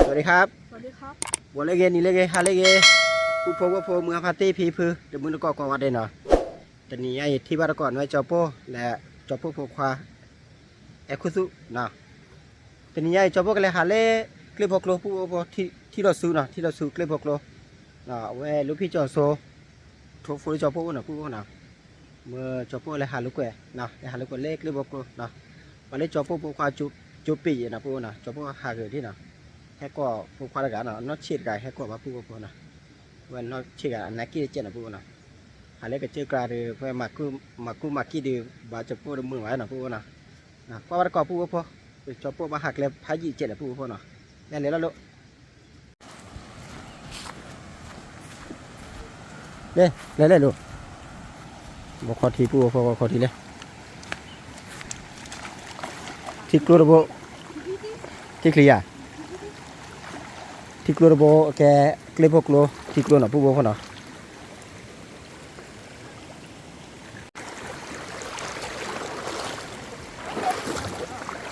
สวัสดีครับ สวัสดีครับ ဂီၤလၢအဂ့ၤ နံၤလၢအဂ့ၤ ဟါလၢအဂ့ၤ ပုၢ်ဖိဝဲၢ်ဖိ မုၢ်အဖါတ့ၢ်ဖံဖု တမုၢ်တကိးကိးဂၤဒဲးနီၤ, တနံၤညါအံၤထံၣ်ဘၣ်တကိးနွဲၣ်ကၠီပိၢ် လၢကၠီပိၢ်ဖိခွါ အဲၣ်ခူသူၣ်နီၤ, တနံၤညါအံၤကၠီပိၢ်ကလဲၤဟးလၢ ကျ့ၢ်ဖိကျိ ပုၢ်ဖိ ထံၣ်လိာ်စုနီၤ ထံၣ်လိာ်စုကျ့ၢ်ဖိကျိ, အဝဲလူၤဖံကၠီစိ ထိဖိလၢကၠီပိၢ်အိၣ်နီၤ ပုၢ်ဖိနီၤ, မ့ၢ်ကၠီပိၢ်လဲၤဟးလိာ်ကွဲ လဲၤဟးလိာ်ကွဲလၢကျ့ၢ်ဖိကျိနီၤ, ပှၤလၢကၠီပိၢ်ဖိခွါ ကၠိပ့ၤယဲနီၤ ပုၢ်ဖိနီၤ ကၠီပိၢ်ဟးဂ့ၤဒံးနီၤ, ဟဲကိးဖိခွါတဂၤနီၤ နီၢ်ဆံးတဂၤ ဟဲကိးဘၣ်ပုၢ်ဖိနီၤ, ဝဲနီၢ်ဆံးတဂၤ အနၢ်က့ၣ်တကဲးနီၤ ပုၢ်ဖိနီၤ, ဟးလၢကစၢၢ်ကျါဒီး ဖဲမၤကူၣ်မၤကံၢ်ဒီး ဘၣ်ကၠီပိၢ်တမုာ်ဘၣ်နီၤ ပုၢ်ဖိနီၤ, ကွၢ်ဘၣ်တကိးပုၢ်ဖိဖိ, ကၠီပိၢ်ဘၣ်ဟးကျဲဖးယံာ်တကဲးဒီး ပုၢ်ဖိနီၤ, လဲၤလဲၤလီၤလိၤ လဲၤလဲၤလိၤ, ဘီခီထံပုၢ်ဖိ ဘီခီထံလဲၣ်, ထံကျိတဘိ, ထံချံယၤ, ထံ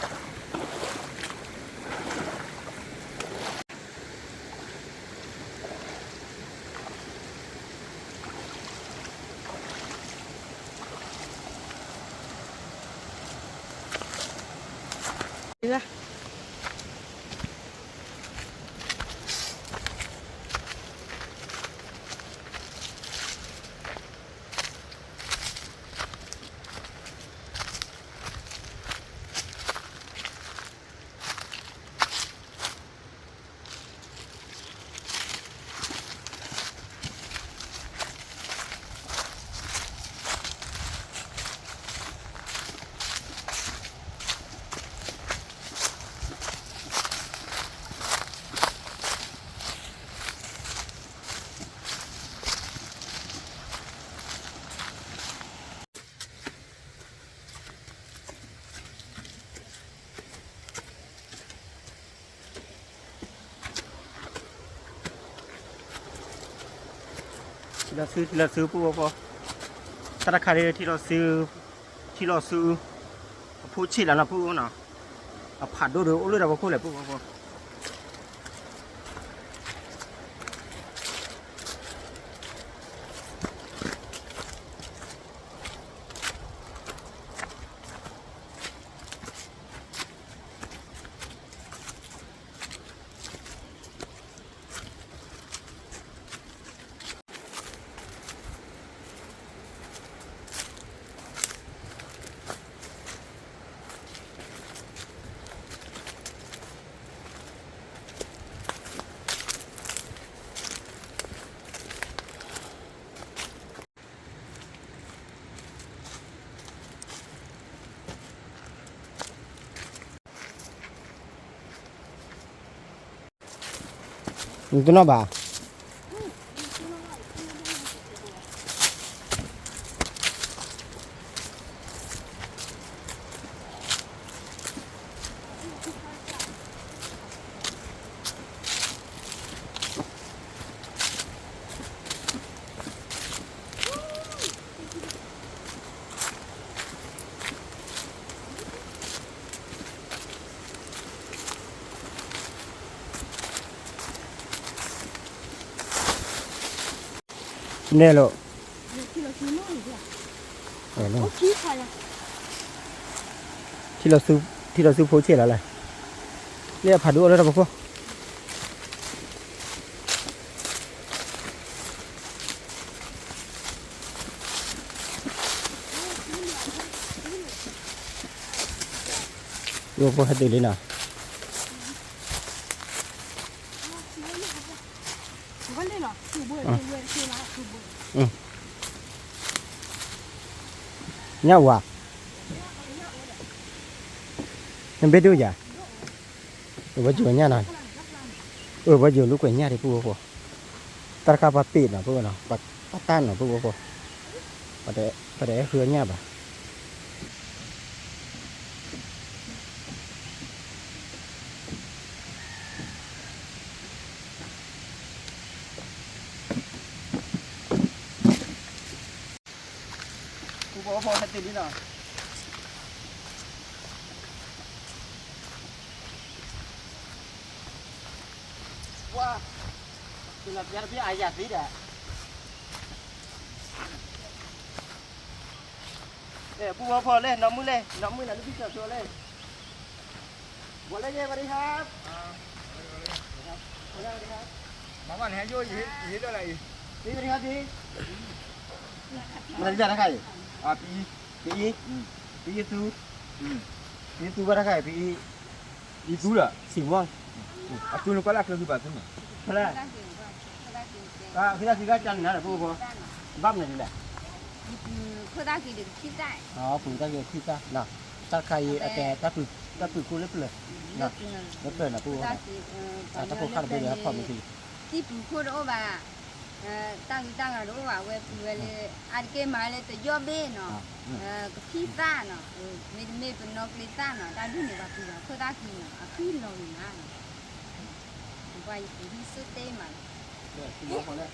ကျိတဘိကဲ ကျ့ၢ်ဖိကျိ ထံကျိနီၤ ပုၢ်ဖိဖိနီၤ. ထံလီၤစု ထံလီၤစု ပုၢ်ဖိဖိ, တၢ်တခါဒ် ထံလီၤစု, ထံလီၤစု, အဖိဆံးလီၤနီၤ ပုၢ်ဖိနီၤ, အဖးဒိၣ်ဒီးအိၣ်လၢတၢ်ဖီခိၣ်လဲၣ် ပုၢ်ဖိဖိ. နတနီၣ်ဘၣ်. နဲၣ်လိာ်, ထံလီၤစု, ထံလီၤစုဖိဆံးလီၤလဲၣ်, လၢအဖးဒိၣ်အိၣ်လၢတၢ်ဖီခိၣ်. ယိဖိဟဲတုၤလံနီၤ. ညၣ်ဝါ, နဘ့ၣ်ဒိၣ်ယၤ, ဝဲယိၤညၣ်နီၤ, အဝဲယိၤလူကွဲးညၣ်ဒံး ပုၢ်ဖိဖိ, တၢ်တခါပှၤပ့ၤနီၤ ပုၢ်ဖိနီၤ, ပှၤတၢ်နီၤ ပုၢ်ဖိဖိ, ပှၤတအဲၣ်ဃုအညၣ်ဘၣ်. ပုၢ်ဖိဖိဟဲတုၤလံနီၤ. ပှၤ, ကလီၤပျါတဘ့ၣ်အယၤသ့ဒီး, အဲ ပူဖိလဲၣ်, နီၢ်မုၣ်လဲၣ်, နီၢ်မုၣ်လၢလုၢ်ဖံၣ်ကၠီၤဆိလဲၣ်, ဘီလဲၣ်ယဲ ဝၤဒံဟါ, ဝၤဒံဟါ, မၤဘၣ်န့ၣ် ဟဲယိၣ်ယဟ့ၣ်လၢ်လၢ်အံၤ, ဒံဝၤဒံဟါဒံ, မၤလၢယၤတခါအံၤ, ပအံ, ပအံ, ပအံသူ, ပအံသူဘၣ်တခါအံၤ ပအံ အံသူဒီး စံးမီၢ်, အတူနကွၢ်လၢအကျဲဂ့ၤဘၣ်သုန့ၣ်, ဖဲလဲၣ်, ဃုသၣ်ဃံကၢ်တၢ်န့ၣ်နၤဒီး ပူဖိ, ဘၣ်မနုၤဒ်လဲၣ်, ခိၣ်သၣ်ဃံဒီးကထံၣ်သၣ်, ပူသၣ်ဃံကထံၣ်သၣ်, တၢ်တခါအံၤ အကဲ တၢ်ပူၤခိၣ်လၢပျၢၤ, လၢပျၢၤနၤပူဖိ, တၢ်ခိၣ်ခါတဘိဒီးဟဲဖီၣ်မ့ၢ်သံ, သံပူၤခိၣ်တအိၣ်ဘၣ် တၢ်ဂုၤတၢ်ဂၤတအိၣ်ဘၣ် ဝဲပူၤဝဲလၢ အါတက့ၢ်မၤလၢတယီၣ်ဘ့ၣ်နီၤ, ကဖံသၣ်နီၤ, မ့တမ့ၢ်ပနီၣ်ကျ့သၣ်နီၤ, တၢ်ဒ်န့ၣ်ပှၤပူၤဘၣ် ခိၣ်သၣ်ဃံနီၤ, အဃံလီၤဂ့ၤမးနီၤ, ပှၤယပူၤဟံးစိၣ်တ့ၢ်မးနီၤ ကၠီၤဖိမုၢ်ဂၤ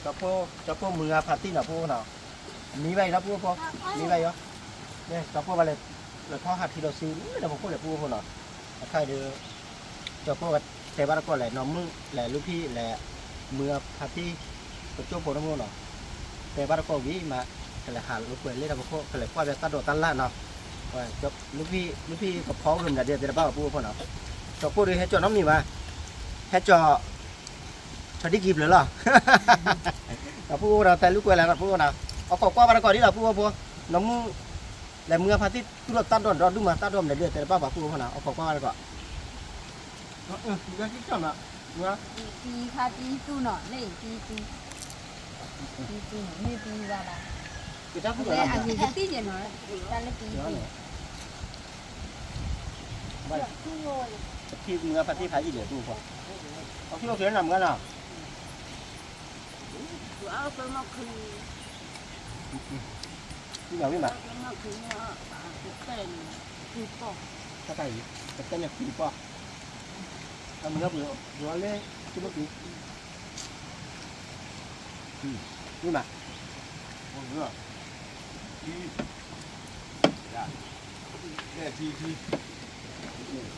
ဖးတံၢ်နီၤ ပူဖိနီၤ, မံဘၣ်အံၤနီၤ ပူဖိ, မံဘၣ်အံၤ, ကၠီၤဖိဘၣ်လဲၤ, လဲၤထီၣ်ဟးထံလီၤစု လၢတၢ်ဖီခိၣ်လဲၣ် ပူဖိနီၤ, အခါဒီး ကၠီၤဖိတဲဘၣ်တကိးလဲၣ် နီၢ်မုၣ်လဲၣ် လုၢ်ဖံၣ်လဲၣ်, မုၢ်ဂၤဖးတံၢ်, ပကၠိဖိတမုၣ်နီၤ, တဲဘၣ်တကိးဝံၤမး, ကလဲၤဟးလိာ်ကွဲလၢတၢ်ဖီခိၣ် ကလဲၤကွၢ်ဘၣ်တၢ်ဒိးတၢ်လၣ်နီၤ, လုၢ်ဖံၣ်ကဖီကမနၤဒ်တဲတဘၣ်ဘၣ် ပူဖိနီၤ, ကၠီၤဖိဒီးဟဲကၠီၤနီတမံၤဘၣ်, ဟဲကၠီၤ ဆီဒံၣ်ကံၤဖျၢၣ်လီၤ, ဒီးပူဖိဒီးတဲလိာ်ကွဲလၢ် ပူဖိနီၤ, အခိးကွၢ်ဘၣ်တကိးဒ်လီၤ ပူဖိဖိ, နီၢ်မုၣ် လဲၤမုၢ်ဂၤဖးတံၢ်သူၣ်ထီၣ်တၢ်ဒိးဒီဒူၣ်မး တၢ်ဒိးမနုၤဒ်တဲတဘၣ်ပှၤပူဖိနီၤ အခိးကွၢ်ဘၣ်တကိး, ပံခါပံသူနီၤ လၢပံသူ, ပံသူနီၤ မ့ၢ်ပံဝါဘၣ်, အဂ့ၤကသံၣ်ယဲၢ်နီၤ, တၢ်လၢပံသူ, ပထံမုၢ်ဂၤဖးတံၢ်ဖးယံာ်လဲၣ်ပူဖိ, အခိၣ်အိၣ်က့ၤလၢနၤမုၢ်ဂၤနီၤ မ့ၢ်ဘၣ်ဝံၤမး, တၢ်တၢ်အံၤ ပတဲန့ၣ်ပံပီၢ်, အ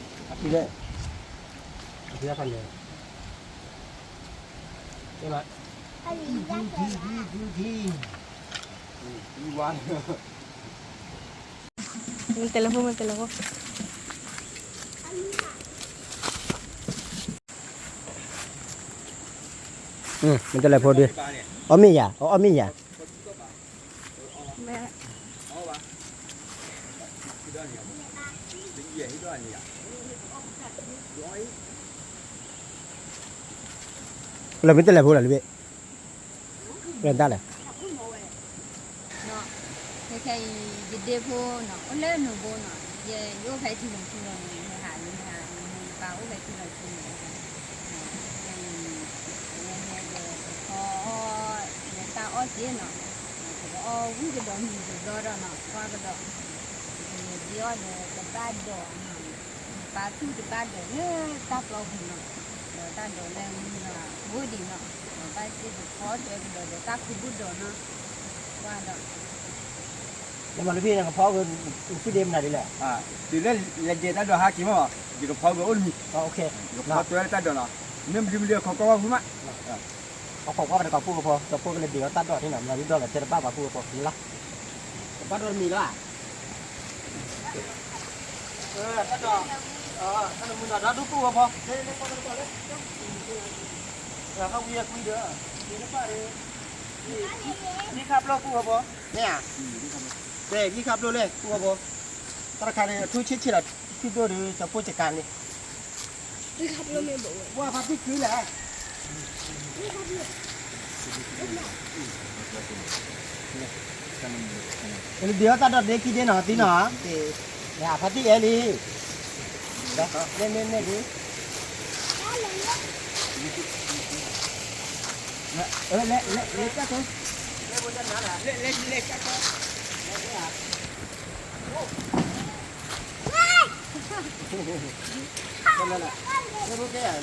မုၢ်ဂၤပှ့ၤလၢ ကၠိဖိပံၤ, ဝံၤမး, အဖံလဲၣ်, အဖံလဲၣ်, ဖံဖံဖံဖံဖံ, ဝံၤဝါ မ့ၢ်တဲလဲၤဖိ မ့ၢ်တဲလဲၤဖိ, မ့ၢ်တဲလဲၤဖိဒီး, အီၣ်မ့ၢ်ယၤ, အီၣ်မ့ၢ်ယၤ, လၢမ့ၢ်တဲလဲၤဖိလီၤလၢဘ့ၣ်, လၢတၢ်လဲၣ် ခဲခဲအံၤ ယဒ့ဖိနီၤ အိၣ်လၢနူဘိနီၤ, ယအိၣ်ဖဲထံလီၤထူလီၤန့ၣ် ယဟးလၢယဟး ယမိၢ်ယပၢ်အိၣ်ဖဲထံလီၤထူန့ၣ်, ခဲအံၤ ယဟဲဒီးကဖီအီၣ် ယတၢ်အီၣ်က့နီၤ, ပကအီၣ်ဝံၣ်ကဒီးမံၤတဘျီဒီးနီၤ ကွၢ်ကဒီး, ယဒ့အီၣ်ဒီးတဘၣ်ဒိးနီၤ, ယပၢ်သူၣ်တဘၣ်ဒိးလၢတၢ်ပျီပူၤနီၤ, ဒီးတၢ်ဒိးလၢမုၢ်နီၤ ဘိဒံးနီၤ, ဒီးဘၣ်စ့ၢ်ကဖီထွဲကဒီးဒီးတၢ်ခူဘုၣ်ဒိးနီၤ, ကွၢ်ဒီး နမၤလၢဖဲန့ၣ် ကဖီက သုဒ့မနုၤဒ်လဲၣ်, တုၤလၢလဲၤဒ့တၢ်ဒိးဟဲက့ၤမး, ယကဖီကအိၣ်တမံၤ, ယကဖီတွဲလၢတၢ်ဒိးနီၤ, မ့ၢ်မနုၤမနုၤအခီကွၢ်ဝဲဖုမး, အခိးကွၢ်ဘၣ်တကိးပူဖိ, ကဖီကလဲၤဒ့အီၣ်တၢ်ဒိးန့ၣ်နီၤ, မၤလၢဒိးလၢတဲတဘၣ်ပှၤပူဖိလီၤ, ကဘၣ်ဒိးတမံၤလီၤ, တၢ်ဒိး, တၢ်ဒိးမုၢ်နီၤ ဒီဒူၣ်ပူဖိ, ဟးဝံၤအကွံဒီး, ဂံၢ်ခါပျိပူဖိ, မ့ၢ်ဧါ, ဂံၢ်ခါပျိလဲၣ် ပူဖိ, တၢ်တခါန့ၣ် အထူဆ့ဆ့လီၤ ထံဒိၣ်ဒီး ကၠီၤပိၢ်ကကၤန့ၣ်, ပှၤဖါတံၢ်ကုလဲၣ်, ဒ့အီၣ်တၢ်ဒိးဒ့ခံဒ့နီၤ သံနီၤ, ဖါတံၢ်အဲၣ်လံ, န့ၣ်န့ၣ်န့ၣ်ဒုး, လဲၤလဲၤလဲၤကၢ်ကၢ, လဲၤလဲၤလဲၤကၢ်ကၢ, လဲၤလဲၤလဲၤ, လဲၤကၢ်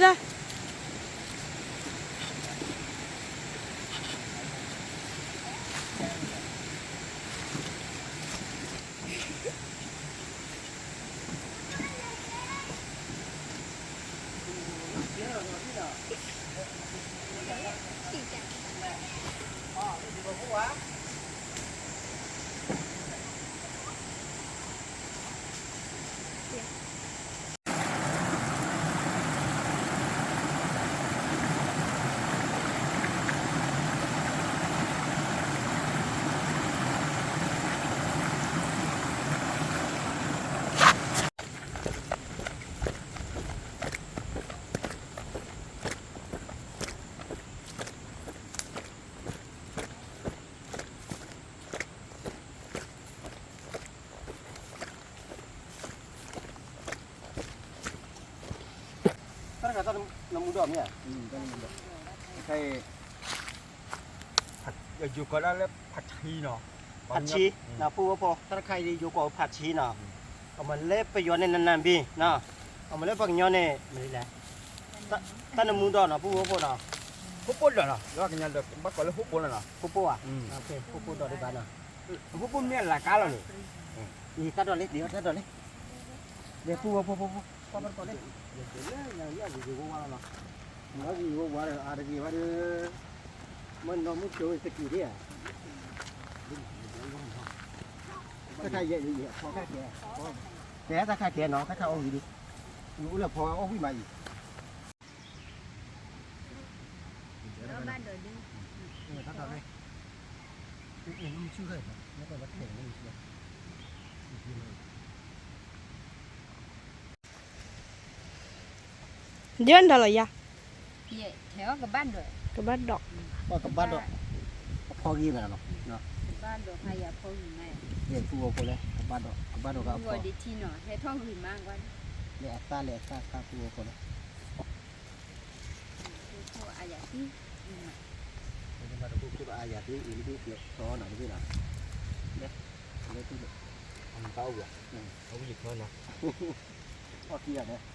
ကၢ, နမူဒီးမ့ၢ်ဧါ, ခဲအံၤ ယိၤကိးဒၣ်လၢဖးဆံနီၤ, ဖးဆံ, နပူဖိဖိ တၢ်တခါအံၤ ယိၤကိးဖးဆံနီၤ, အမ့ၢ်လၢပယီၤန့ၣ် နနၢ်ဘ့ၣ်နီၤ, အမ့ၢ်လၢပှၤကညီန့ၣ် မ့ၢ်လဲၣ်, တၢ်နမူဒီးနီၤ ပူဖိဖိနီၤ, ဟိၣ်ပိၣ်ဒီးနီၤ, လၢကညီဒီး ဘၣ်ကိးလၢဟိၣ်ပိၣ်လီၤနီၤ, ဟိၣ်ပိၣ်ဧါ, ဟိၣ်ပိၣ်ဒီးတဘၣ်နီၤ, ဟိၣ်ပိၣ်မ့ၢ်အလၤကါလီၤန့ၣ်, တၢ်ဒိးလံ တၢ်ဒိးလံ, လဲၤပူဖိဖိဖိဖိ ကွၢ်ဘၣ်တကိးလံ, လၢယၤယဝဲဝါလီၤနီၤ, ယဝဲဝါဒီး အါတက့ၢ်ဘၣ်ဒီး မ့ၢ်နီၢ်မုၢ်ဆိတက့ၢ်ဒၣ်ဧါ, တၢ်ခါယဲၢ်ယဲၢ်ဖီခါကဲ, တဲတၢ်ခါကဲနီၤ တၢ်ခါအီၣ်ဝံၤဒီး, အိၣ်လၢဖီအီၣ်ဝံၤမးအံၤ, တၢ်ခါလၢ ဒ်နတၢ်လီၤယၤ, ကဘၣ်ဒီး, ကဘၣ်ဒီး, ကဘၣ်ဒီး, အဖီဂံၢ်မးနီၤ, ကဘၣ်ဒီးဖးယၤဖီဂံၢ်မး, ယဲၢ်သူဝီဖိလဲၣ်, ကဘၣ်ဒီး, ကဘၣ်ဒီးကဖီ, ဒ်ထံနီၤ ဟဲထီၣ်ဂံၢ်မးကွၢ်, လဲၤအသၣ်လဲၤအသၣ်သၣ်သူဝီဖိလဲၣ်, အယၤသံ, တၢ်ခိၣ်အယၤသံအံၤ လၢသီနီၤတဘ့ၣ်နီၤ, လဲၤ, လဲၤသူလၢ, အဝံၤယခီနီၤ, အီၣ်ခံဂၤန့ၣ်,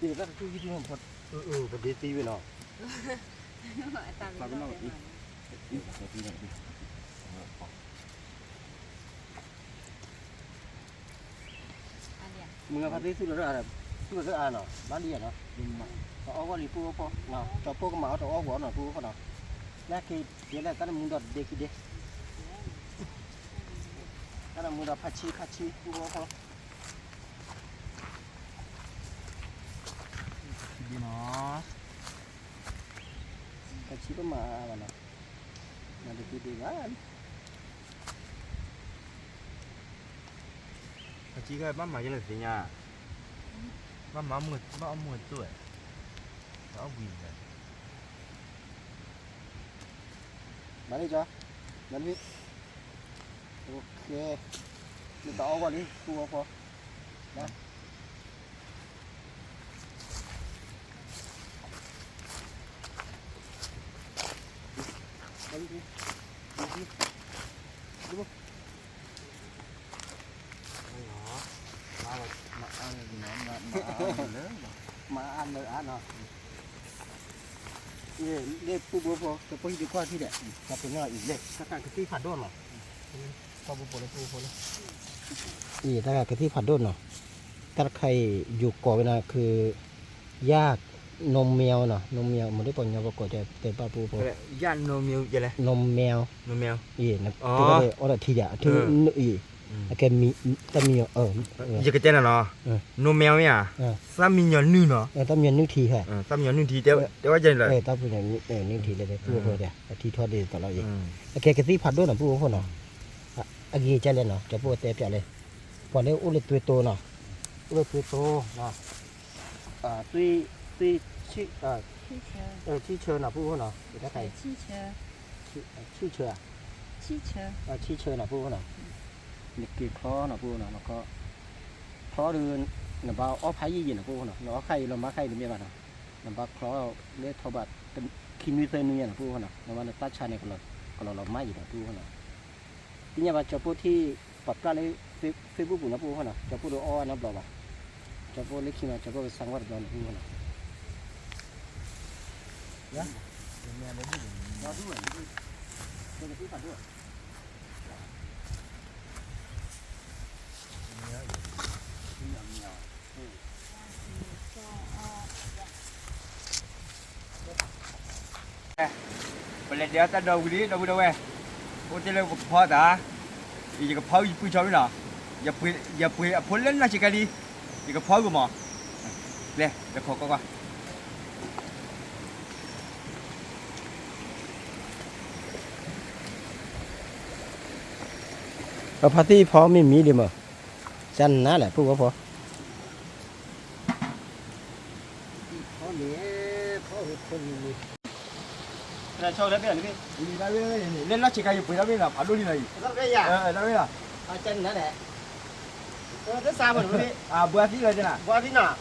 တၢ်တထူၣ်ယံၤထူၣ်, ပဒ့သံဝဲနီၤ, မုၢ်ဂၤဖါသ့သူၣ်လီၤ, သူၣ်လီၤအါနီၤ ဘၣ်လံနီၤ, တအီၣ်ဂီၢ်လံပူဖိဖိ, ကၠီပိၢ်ကမၤအီၣ်တအီၣ်ဂီၢ်နီၤပူဖိနီၤ, လၢက့ၤယဲလၢတၢ်နမူဒီးတဒ့ခံဒ့, တၢ်နမူဒီးဖးဆံဖးဆံပူဖိဖိ, ဖးဆံပမၤအါဘၣ်နီၤ, မၤတဒ့ဒ့ဘၣ် အကံခဲဘၣ်မၤယဲလဲၣ်သ့ၣ်ညါ, ဘၣ်မၤမုာ်ဘၣ်အီၣ်မုာ်အသိး, ဘၣ်အီၣ်ဝံၤလဲၣ်, မၤလံကၠီ, မၤလံ, နတအီၣ်ဝဲလံ ပူဝဲဖီ, မၤအါလၢအါနီၤ, လၢပူဖိဖိ တဖိဟံၣ်ဒုးကွၢ်ထံၣ်ဒီး တၢ်ပနီၣ်အံၤလဲၣ် တၢ်ကကသံၣ်ဖးဒိၣ်နီၤ, ကွၢ်ပူဖိလၢပူဖိလၢ အံၤတၢ်ကသံၣ်ဖးဒိၣ်နီၤ, တၢ်တခါအံၤ ယိၤကိးဝဲဒၣ်ခု ယၣ် နိမ့ၢ်နီၤ, နိမ့ၢ် မ့ၢ်ဒ်ပှၤကညီပကိးတဲဘၣ်ပူဖိ, ယၣ်နိမ့ၢ်, နိမ့ၢ်, အံၤ အီၣ်ဒီးထံဒီး အထံအံၤ အကဲ တၢ်မံၤ, ယကတဲနၤနီၤ, နိမ့ၢ်မ့ၢ်ဧါ, သၣ်မံညီၤနုၢ်နီၤ, သၣ်မံညီၤနုၢ်ထံဟဲ, သၣ်မံညီၤနုၢ်ထံတဲဝဲ, သၣ်မံညီၤနုၢ်ထံလၢပူဖိဒီး အထံထီၣ်ဒ်သိးလီၤအံၤ, အကဲကသံၣ်ဖးဒိၣ်နီၤ ပူဖိနီၤ, အဂ့ၤကလဲၣ်နီၤ ကၠီပိၢ်တဲပျးလဲၣ်, ပှၤလၢအိၣ်လၢသွ့တိနီၤ, အိၣ်လၢသွ့တိနီၤ, သွ့, သွ့, ဆံၣ်ဆၢနီၤ ပူဖိနီၤ, တၢ်ခါအံၤ, ဆံၣ်ဆၢ, ဆံၣ်ဆၢနီၤ ပူဖိနီၤ, နက့ၤချီနီၤ ပူဖိနီၤ, ချီဒီး နဘၣ်အီၣ်ဖးယံာ်ယံာ်နီၤ ပူဖိနီၤ, နအီၣ်ခါအံၤလီၤမၢ်ခါအံၤတမ့ၢ်ဘၣ်နီၤ, နဘၣ်ချီလၢထီၣ်ဘၣ် ခံနွံသၢနွံညါနီၤ ပူဖိနီၤ, နဘၣ်နတၢ်ဆါန့ၣ် ကလီၤလီၤမၢ်ယံာ်ဒီး ပူဖိနီၤ, သ့ၣ်ညါဘၣ်ကၠီပိၢ်ထံၣ်ပာ်ဖျါလၢ Facebook ပူၤနီၤ ပူဖိနီၤ, ကၠီပိၢ်ဒီးအီၣ်ဝဲနီတဘျီဘၣ်, ကၠီပိၢ်လၢခံမး ကၠီပိၢ်ကစၢ်ကွၢ်တဘျီန့ၣ် ပူဖိနီၤ, ပလဲၤတဲအီၣ်တၢ်ဒီဝံၤလံ ဒီပုၢ်ဒီဝဲၢ်, အိၣ်တ့ၢ်လၢပကဖီသး, ယကဖီယပုၢ်ဆီမ့ၢ်နီၤ, ယပှ့ၤအဖိလၢနီၢ်ဆံးကါလံ, ယကဖီဂ့ၤမး, လဲၤ လဲၤခိးကွၢ်ကွၢ် အဖါသံၣ်ဖီမ့ၢ်မံၤဒံးမး, ကနၤလဲၣ် ပူဖိဖိ, လၢနီၢ်ဆံးခါယပှ့ၤတၢ်မ့ၢ်နီၤ ဖးဒိၣ်လံနီၤအံၤ, တၢ်မ့ၢ်နီၤ, ဘှါသံလီၤ, ဘှါသံနီၤ,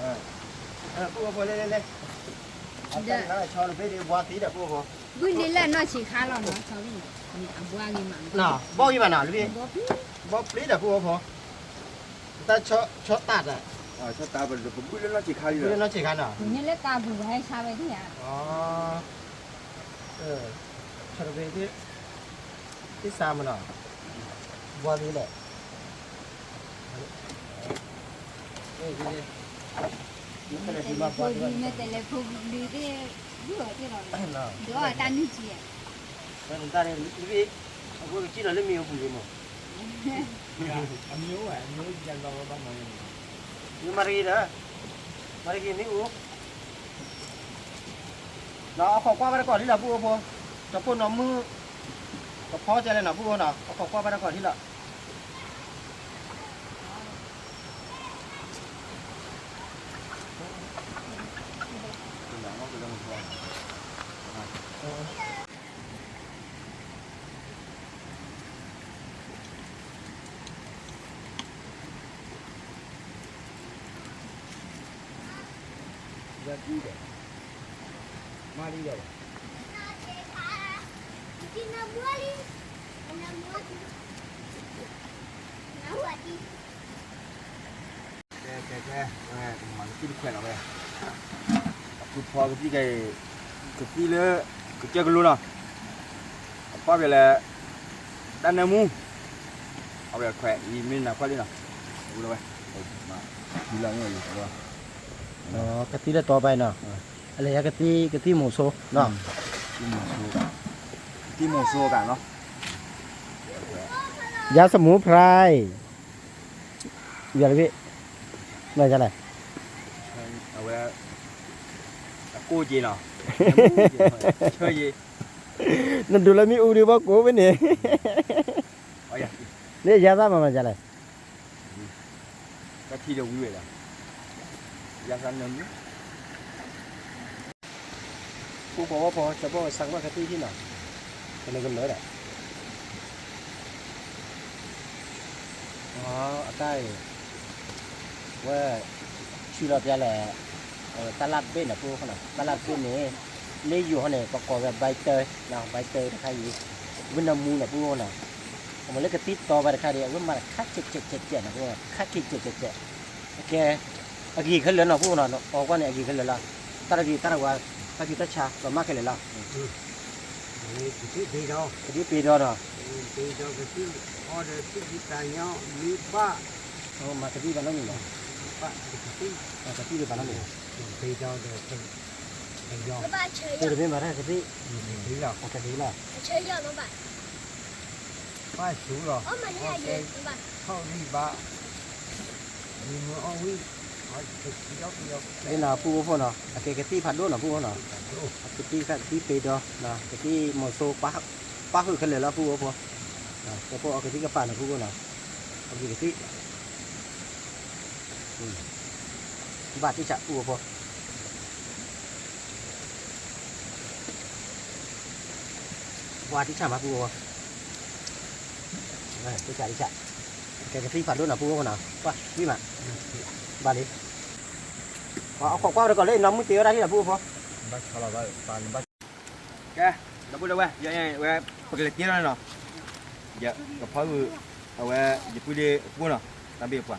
ပူဖိဖိ လဲၤ လဲၤ လဲၤ အတၢ်န့ၣ်ဆီတဘ့ၣ်ဒ်ဘှါသံဒီးဖိဖိ, ဘုလ့လၢအနီၢ်ဆံးခါလီၤနီၤ, ဆီဘ့ၣ်န့ၣ် အဘှါဂ့ၤမး, ဘီၣ်ဂ့ၤမးနီၤ, ဘီၣ်ပျံၤဒီးဖိဖိ, တၢ်ဆီတၢ်ဒီး, ဆီတၢ်ပဘုလၢနီၢ်ဆံးခါလံ, ဘုလၢနီၢ်ဆံးခါနီၤ, န့ၣ်လၢကါပူၤပှၤဟဲဆါဝဲဒၣ်ဧါ, ဆီတဘ့ၣ်ဒ် သ့ၣ်စါမနီၤ, ဘှါသ့လဲၣ်, မ့ၢ်တလဲၤဖိဒုးမ့ၢ်တလဲၤဖိဒုးသ့ၣ်, ဘုအီၤသ့ၣ်လီၤ, ဒုးအီၤတၢ်နုၢ်ကံ, တၢ်န့ၣ် အဝဲကစံၣ်လီၤလၢမ့ၣ်အူပူၤလံမး, မ့ၢ်မၤတဂ့ၤဒီး, မၤတဂ့ၤမ့ၣ်အူ နီၤ, အခိးကွၢ်ဘၣ်တကီၢ်ထံလီၤ ပုၢ်ဖိ, တပိၢ်နီၢ်မုၢ်, ကဖီကဲလဲၣ်နီၤ ပုၢ်ဖိနီၤ, အခိးကွၢ်ဘၣ်တကီၢ်ထံလီၤ. ကဲ ကဲ ကဲ ဝဲ မၤကသံၣ်တခွဲးလီၤဝဲ, အဖုဖီကသံၣ်ကဲအံၤ, ကသံၣ်လၢ ကစၢၢ်ကလိနီၤ, အဖီပျဲၢ်လဲၣ်, တၢ်နၢမူ, အဝဲခွဲးအံၤမ့ၢ်နၤခွဲးလံနီၤ, အဝဲဝဲ, ကသံၣ်လၢတီပာ်နီၤ, အလဲၤယကသံၣ် ကသံၣ်မိၤဆိနီၤ, ကသံၣ်မိၤဆိ, ကသံၣ်မိၤဆိကနီၤ, ယါစမူဖရၢၣ် ယၤတဘ့ၣ်, မ့ၢ်လဲၣ်, အဝဲ, အကိၣ်က့နီၤ, နဒိးလၢမ့ၣ်အူဒံးဘၣ်ကိးဝဲန့ၣ်, န့ၣ်ယါသၣ်မၤမၤလဲၣ်, တၢ်ထံၣ်ဒီးဝံၤဝဲဒၣ်, ယါသၣ်နၢမူ ဖိဖိဖိ ကဘီၣ်စးကဘၣ်ကသံၣ်ထံၣ်နီၤ, ကလၢကလၢဒီး, အတၢ်အံၤ, ဝဲ, ဆံလီၤပျါလဲၣ်, တၢ်လၢ်တဘ့ၣ်န့ၣ် ပုၢ်ဖိနီၤ, တၢ်လၢ်တဘ့ၣ်န့ၣ်, လၢယိၤဟီန့ၣ် ပကိးဝဲ ဘဲတၢ, ဘဲတၢတခါအံၤ, ဝဲနၢမူန့ၣ် ပုၢ်ဖိနီၤ, အမ့ၢ်လၢကသံၣ်တီဘၣ်တခါဒီး အဝဲမၤတခါကဲးကဲးကဲးကဲးန့ၣ် ပုၢ်ဖိ, ခါကဲးကဲးကဲးကဲး, အကဲ, အဂ့ၤခဲလၢာ်နီၤ ပုၢ်ဖိနီၤ, အီကွၢ်န့ၣ် အဂ့ၤခဲလၢာ်လီၤ, တၢ်တဂ့ၤတၢ်တဝါ, တၢ်ဂ့ၤတၢ်ဆါ ပမၤခဲလၢာ်လီၤ. ကသံၣ်ပ့ဒီ, ကသံၣ်ပ့ဒီ, မၤကသံၣ်ဘၣ်နီတမံၤလီၤ, ကသံၣ်ဒီးဘၣ်နီတမံၤ, တမ့ၢ်ဘၣ်တၢ်ကသံၣ်, ကသံၣ်လီၤ, လၢနၤ ပုၢ်ဖိနီၤ, အကဲကသံၣ်ဖးဒိၣ်နီၤ ပုၢ်ဖိနီၤ, အကသံၣ်ခါ ကသံၣ်ပ့ဒီနီၤ, ကသံၣ်မိၤဆိ, ပၣ်ဃုာ်ခဲလၢာ်လီၤ ပုၢ်ဖိ, ကဖိအကသံၣ်ကပၤန့ၣ် ပုၢ်ဖိနီၤ, အကသံၣ်, ဘၣ်တံၢ်ဆး ပုၢ်ဖိ, ဘၣ်တံၢ်ဆးမး ပုၢ်ဖိ, တံၢ်ဆးတံၢ်ဆး, ကဲကသံၣ်ဖးဒိၣ်နီၤ ပုၢ်ဖိနီၤ, ကွၢ်ဝံၤမး, ဘၣ်လံ, အခိးကွၢ်ဝဲတကီၢ်လၢ နီၢ်မုၢ်တ့ဝဲဒၣ်လံနီၤ ပုၢ်ဖိ, ကဲ, ဒီပုၢ်ဒီဝဲၢ်, ဝဲ, ပကလဲၤတ့ထီၣ်န့ၣ်နီၤ, ယကဖီ, အဝဲ, ယပုၢ်ဒ့အဖိနီၤ, တၢ်ဘ့ၣ်အပှၤ,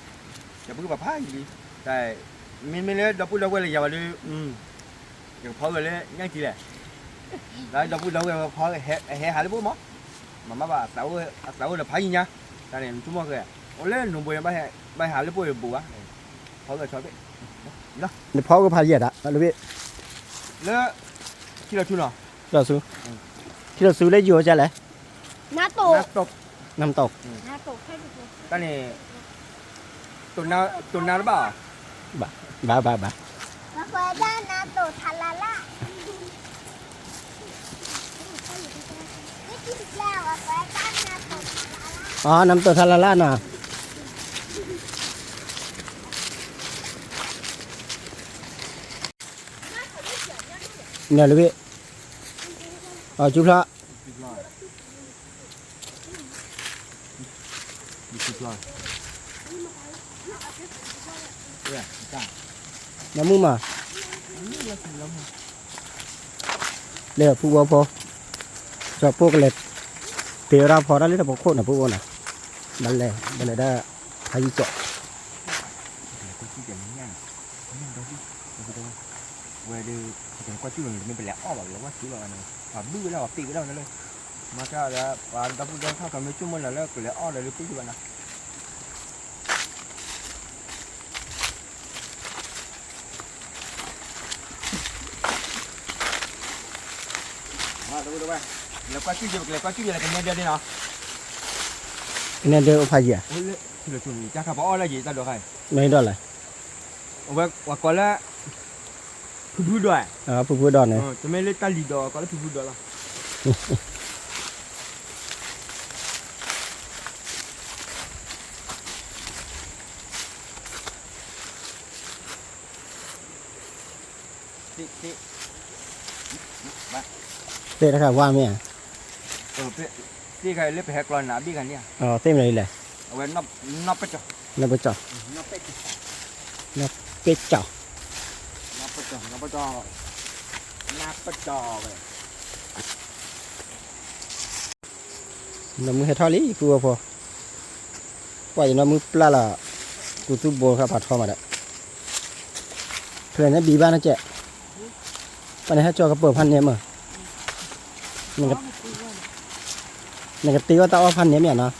ယပုၢ်ကပၤဖးယံၤလံ, တၢ်, မ့မ့ၢ်လၢဒီပုၢ်ဒီဝဲၢ်လၢယၤဘၣ်ဒီး, ယကဖီဝဲလၢညၣ်ထံလဲၣ်, ဒီပုၢ်ဒီဝဲၢ်ဖီ, ဟဲဟးလၢပှိၢ်မး, မၤမးဘၣ်, အသးအိၣ်ဒီးဖးယံၤညါ, တၢ်န့ၣ် နဆိကမိၣ်ကဲ, အိၣ်လၢနိၣ်ဘိန့ၣ်, ဘၣ်ဟးလၢပှိၢ်တဘိးဘၣ်, ဖီဝဲဆီတဘ့ၣ်, နဖီကဖးယံၤဒၣ်လၢဘ့ၣ်, လၢ, ထံလီၤဆူနီၤ, ထံလီၤဆူ, ထံလီၤဆူလၢယိၤကလဲၣ်, နၢတိၣ်, နၢတိၣ်, တၢ်န့ၣ်, တိၣ်နါတဘၣ်, ဘၣ်ဘၣ်ဘၣ်, နၢတိၣ်ထါလါလါနီၤ, နလၢဘ့ၣ်, အီၤ ကၠူဖျါ, နမုၢ်မး, လၢဖုဝီဖိ, ကၠီပိၢ်ကလဲၤ တ့ဝဲဒၣ်ဖီတၢ်လၢတပခိၣ်န့ၣ် ဖုဝီဖိန့ၣ်, ဘၣ်လဲၤ ဘၣ်လဲၤဒၣ် ဖးယံာ်ကၠီၣ်, ဝဲဒၣ် ပလဲၤအီၣ်ဘၣ် ပလဲၤဝဲစူလီၤန့ၣ် ပဘုၣ်ဝဲဒၣ် ပက့ၤဝဲဒၣ် ပသ့ဝဲဒၣ်လၢ မၤကဒီး ပှၤဒီပုၢ်ဒီဝဲၢ်ထီၣ်ကမ့ၢ် ဆိကမိၣ်လၢကလဲၤအီၣ်ဒီးလၢပှၤဘၣ်နီၤ. လဲၤကွၢ်ကၠူၣ်ယဲၢ် ကလဲၤကွၢ်ကၠူၣ်ယဲၢ်လၢကနဲဒၢဒ်နီၤ, ကနဲဒၢအိၣ်ဖးယံာ်ဧါ, လၢ လၢ တၢ်ခါပအီၣ်လၢယံာ်တၢ်ဒိးခါအံၤ, မ့ၢ်ဒီးလဲၣ်, အဝဲပှၤကိးလၢ ဖုဖုဒိး, ဖုဖုဒိးန့ၣ်, တမ့ၢ်လၢတၢ်လံၤဒိး ကိးလၢဖုဖုဒိးလီၤ. သ့ၣ်တခါဝါမ့ၢ်ဧါ, သ့ၣ်ခါလၢပဟဲကျီနၤဘ့ၣ်ခါန့ၣ်, သ့ၣ်မနုၤလဲၣ်, အဝဲ နီၢ်ပကၠီၣ်, နီၢ်ပကၠီၣ်, နီၢ်ပကၠီၣ်, နီၢ်ပကၠီၣ်, နီၢ်ပကၠီၣ်ဝဲ နီၢ်မုၢ်ဟဲထီၣ်လံ ပုၢ်ဝဲၢ်ဖိ, ပှၤယနီၢ်မုၢ်ပျၢ်လီၤ, ကူသူၣ်ဘိခါဖးထီမးဒီး, ဖျဲးန့ၣ်ဘံဘၣ်န့ၣ်ကဲ, ပှၤန့ၣ်ဟဲကၠီၤကပၢၤဖးန့ၣ်မး, နကတ့ဝဲတၢ်အီၣ်ဖးန့ၣ်မ့ၢ်နီၤ.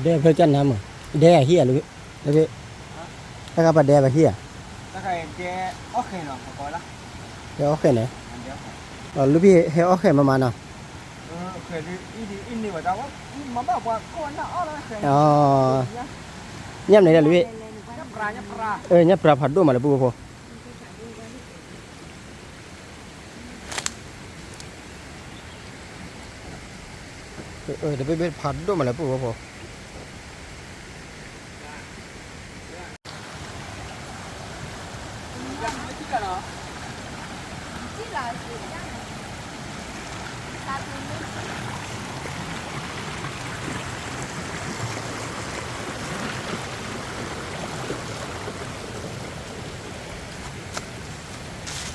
ဒဲဖျၢၣ်ကၢ်နါမး, ဒဲအဟံၣ်ဧါလၢ, တၢ်ခါပှၤဒဲပှၤဟံၣ်ဧါ, ဒဲအီၣ်ဃဲၤန့ၣ်, လၢဖဲဟဲအီၣ်ဃဲၤမးမးနီၤ, ညၣ်မနုၤဒၣ်လၢ, ညၣ်ပြၤဖးဒိၣ်မးလၢပုၢ်ဖိ တဘ့ၣ်ဘ့ၣ်ဖးဒိၣ်မးလၢပုၢ်ဖိဖိ,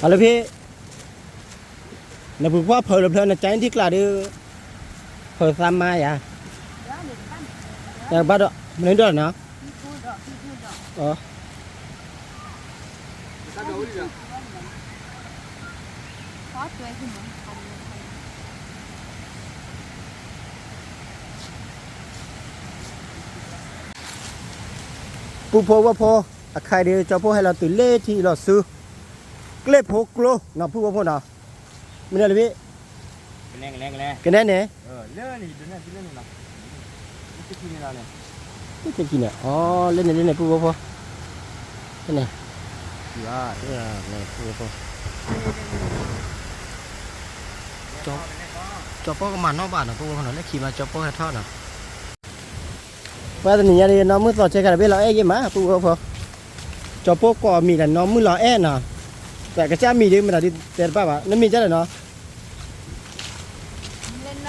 အလၢဖဲ နပူၤကွၢ်ဖၢလၢဖျၢၣ် နကၠဲထံကျါဒီး ဖၢသးမါယၤ, ဘၣ်ဒီး မနုၤဒီးနီၤ, ပုၢ်ဖိဝဲၢ်ဖိ, အခါဒီး ကၠီပိၢ်ဟဲလီၤတုၤလၢထံလီၤဆူ ကျဲဖိကျိနီၤ ပုၢ်ဝဲၢ်ဖိနီၤ, မ့ၢ်န့ၣ်လၢဖဲ ကနဲန့ၣ်, လၢန့ၣ်, န့ၣ်, အလၢန့ၣ် လၢန့ၣ် ပုၢ်ဝဲၢ်ဖိ, န့ၣ်, ကၠီပိၢ်ကမၤနီၣ်ဘၣ်နီၤ ပုၢ်ဝဲၢ်ဖိနီၤ လၢခံမး ကၠီပိၢ်ဟဲထီၣ်နီၤ ပှၤတနံၤညါဒီး နီၢ်မုၢ်သီစဲခါတဘ့ၣ်လီၤအဲၣ်ယ့ၢ်မး ပုၢ်ဝဲၢ်ဖိ, ကၠီပိၢ်ကိးမံၤဒီး နီၢ်မုၢ်လီၤအဲၣ်နီၤ, တၢ်ကစၢ်မံၤဒ်မတၤဒ်တဲတဘၣ်ဘၣ် နမံၤကၢ်ဒီးနီၤ, နီၢ်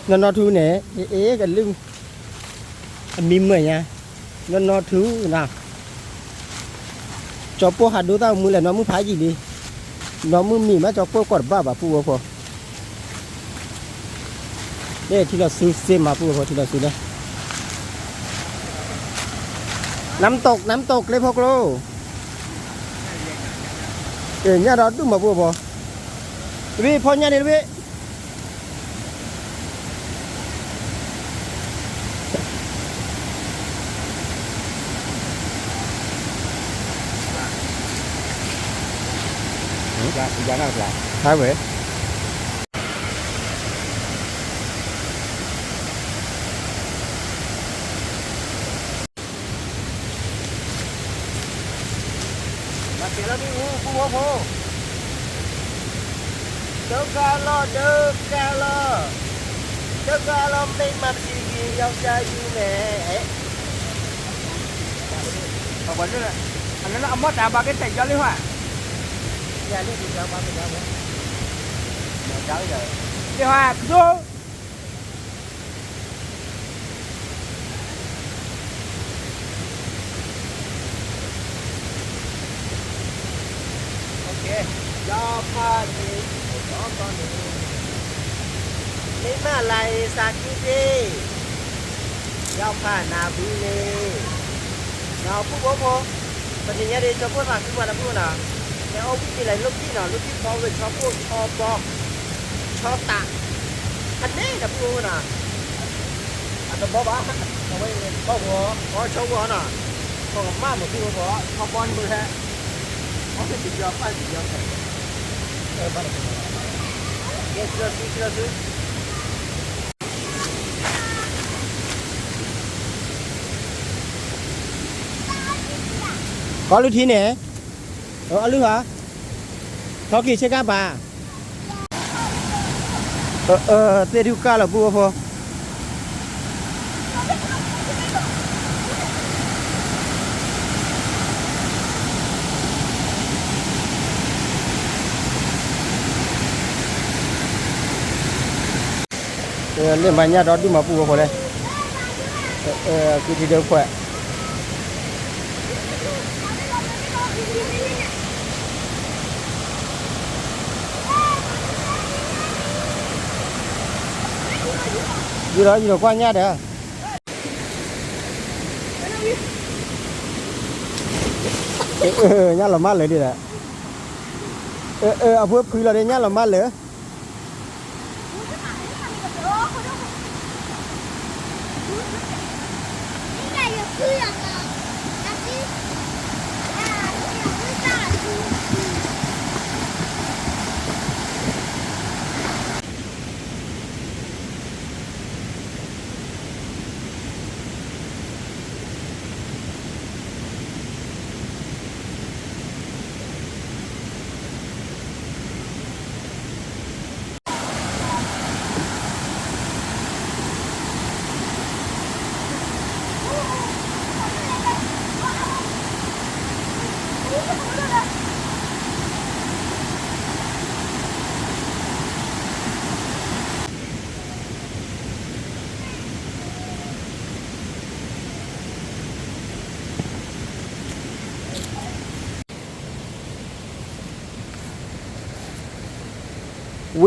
နီၢ်ထူန့ၣ်, အ့ၣ် ကလုၢ်, အမံၤမုာ်ညါ, နီၢ်နီၢ်ထူနီၤ ကၠီပိၢ်ဟးဒိတၢ်မုၢ်လဲၣ် နီၢ်မုၢ်ဖးယံာ်လံ, နီၢ်မုၢ်မံၤမး ကၠီပိၢ်ကိးတဘၣ်ဘၣ် ပုၢ်ဝဲၢ်ဖိ, န့ၣ်ထံလီၤဆူစ့မး ပုၢ်ဝဲၢ်ဖိ ထံလီၤဆူလၢ နမ်တက နမ်တက ကျဲဖိကျိ, ညၣ်ဒီးဒူၣ်မး ပုၢ်ဝဲၢ်ဖိ, တဘ့ၣ်ဖီညၣ်န့ၣ်တဘ့ၣ် ယၤနၢ်ပျၢ်, ဟဲဝဲ, ကၠီ ဖိဖိ, ဒုက္ခလီၤ ဒုက္ခလီၤ, ဒုက္ခလီၤ မိမ့်မတံဂ့ၤ ယောက်ျားယူမယ်, အလၢအမီၢ်တၢ်ဘၣ်က့ၤတဲာ်ကၠီလံဟါ, လံဟါကဒိ ယီၤဖးန့ၣ်, ယီၤဖးန့ၣ်, မ့ၢ်မၤလၢအ့ၣ်စးကံသ့ၣ်, ယီၤဖးနၢ်ဘုန့ၣ်, နီၢ်ပူဖိဖိ, ပသ့ၣ်ညါဒ်ဆီဖိသၣ်ခုမးနီၢ်ပူနီၤ, အဝံသ့ၣ်လဲၤလိၣ်ခံနီၤ လိၣ်ခံဖီဝဲဆီဖိဆီဘီ ဆီသး, ဖဲန့ၣ်နီၢ်ပူဖိနီၤ, အတဘီဘၣ်, အဝဲဆီဖိ, အီဆီဖိနီၤ, ပကမၣ်မုာ်ပူဖိ, ဆီဖိန့ၣ်ဟဲ, အီသ့ၣ်စံၣ်ကၠီပၢ်စံၣ်ကၠီဖဲ, ကဲ ကဲ ကဲ ကီလုၢ်ထံန့ၣ်, အလုၢ်ဟါ, ထီၣ်က့ၤဆ့ကၤဘၣ်, သ့ၣ်ဒုးကၢ်လီၤပူဖိဖိ လၢမၤညၣ်ဒီဒူၣ်မၤပူဖိဖိလဲၣ်, ကုထံဒုးခွဲး, ယံၤလီၤ ယံၤလီၤကွၢ်ညၣ်ဒီး, ညၣ်လီၤမၢ်လၢာ်ဒ်လဲၣ်, အဖုဖုလီၤဒီးညၣ်လီၤမၢ်လၢာ်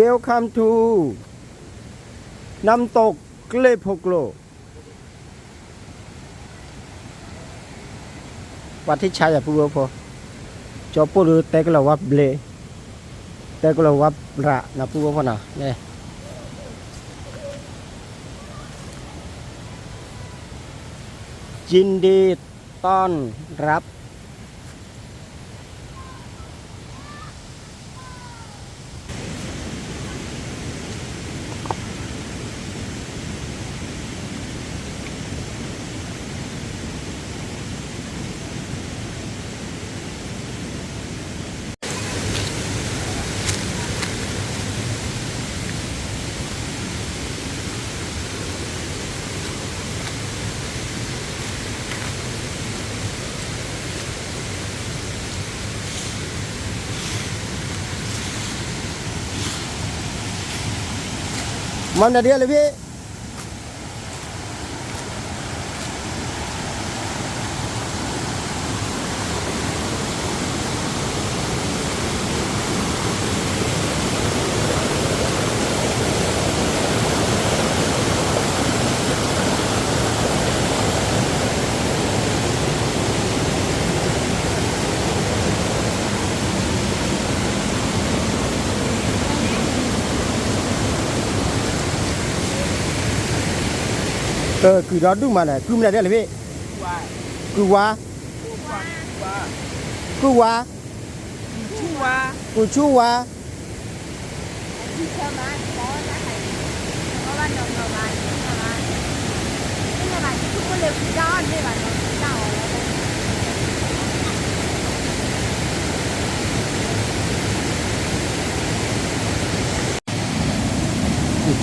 Welcome to น้ำตก ကလ့ၣ်ဖိကျိ ပှၤထံၣ်ဆါယၤပူဖိဖိ, ကၠီပိၢ်ဒုးတဲကလီၤဝါဘျ့, တဲကလီၤဝါဘျးနီၤပူဖိဖိနီၤ, ယိၣ်ဒံး ต้อนรับ မၤနၢၤဒ်လဲၣ်ဖံ ကုၢ်ဒီဒူၣ်မးန့ၣ် ကုၢ်မနုၤဒ်လဲၣ်ဖံ, ကုၢ်ဝါ, ကုၢ်ဝါ, ကုၢ်ဆူၣ်ဝါ.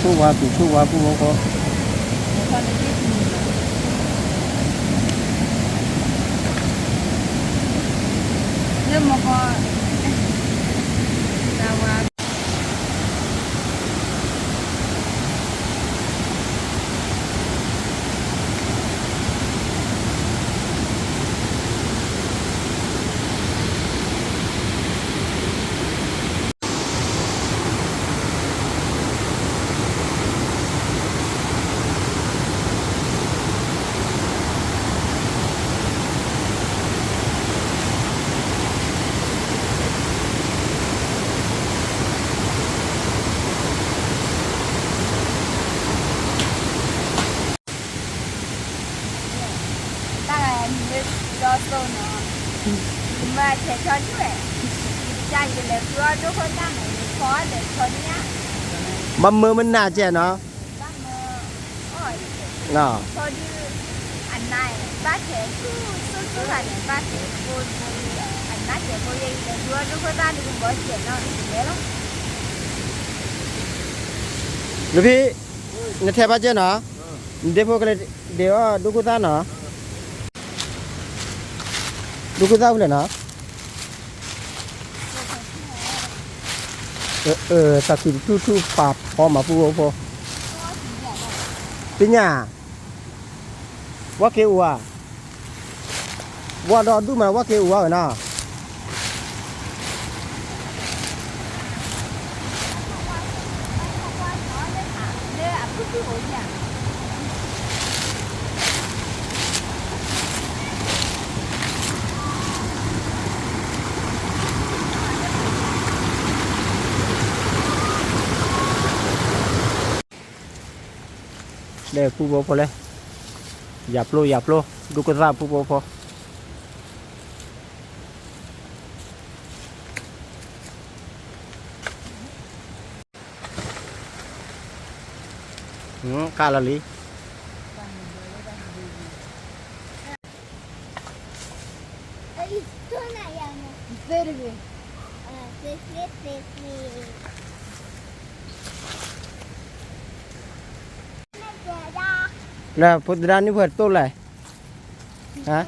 ဆိဝါ ပံၤဆိဝါ ပူဖိဖိ လၢမကီ တၢ်ဝါ တၢ်ဂၤမံၤလၢဒီသိနီၤ, မၤဆဲးဆီဒုၣ်ဝဲ, ယကစၢ်ယလဲၤဃုအီၣ်ဒိၣ်ခိၣ်သၣ်န့ၣ် ယဆီအီၣ်ဒီးဆီန့ၣ်ဧါ, ဘၣ်မၢမနၤကဲနီၤ, ဘၣ်မၢအီၣ်, ဆီဒုၣ်, အနါ, ဘၣ်ဆဲးဆူၣ်ဆူၣ်ဂၤန့ၣ် ဘၣ်ဆဲးဖိ, အနါဆဲးဖိယဲ ယလဲၤဃုအီၣ်ဒိၣ်ခိၣ်သၣ်ဒုၣ်ကဘီဆဲးနီၤ လဲၤလီၤ. လူဖံ, နထဲဘၣ်ကဲနီၤ, နဒ့ဖိကလဲၤဒ့အီၣ်ဒိၣ်ခိၣ်သၣ်နီၤ, ဒိၣ်ခိၣ်သၣ်ဖဲလဲၣ်နီၤ, တၢ်ခံးတထူၣ်ထူၣ်ပာ်ဖီမး ပူဖိဖိ, သ့ၣ်ညါ, ဝဲက့ၤအိၣ်ဧါ, ဝဲဒီးဒူၣ်မး ဝဲက့ၤအိၣ်ဧါဝဲနီၤ. လဲၤပူဖိဖိလဲၣ်, ယၤပျိယၤပျိ, ဒိၣ်ခိၣ်သၣ်ပူဖိဖိ ကၢ်လီၤလံ. လၢဖိသဒါနုၢ်ဖၢတိၢ်လဲၣ်, ဟါ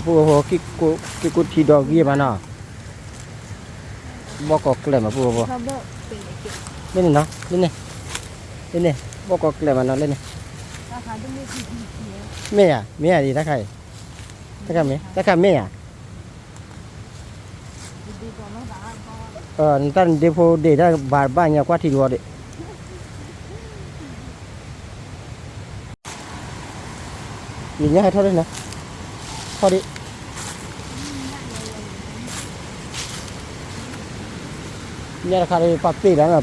ပူဖိဖိ, က့ၢ်ကိးထံဒီးဂံၢ်မးနီၤ, ဘီၣ်ကီးကျဲမး ပူဖိဖိ, လၢန့ၣ်နီၤ, လၢန့ၣ်, လၢန့ၣ်, ဘီၣ်ကီးကျဲမးနီၤ လၢန့ၣ်, မ့ၢ်ဧါ, မ့ၢ်ဧါဒံး တၢ်ခါအံၤ, တၢ်ခါမ့ၢ်, တၢ်ခါမ့ၢ်ဧါ. နတၢ်နဒ့ဖိဒ့ၣ်တၢ်ဘၣ်ဘၣ်ညါကွၢ်ထံတဝီဒံး, ယညါဟဲထီၣ်ဒံးနီၤ, ထီၣ်ဒံး, ညါတခါဒီး ပှၤပ့ၢ်လီၤ,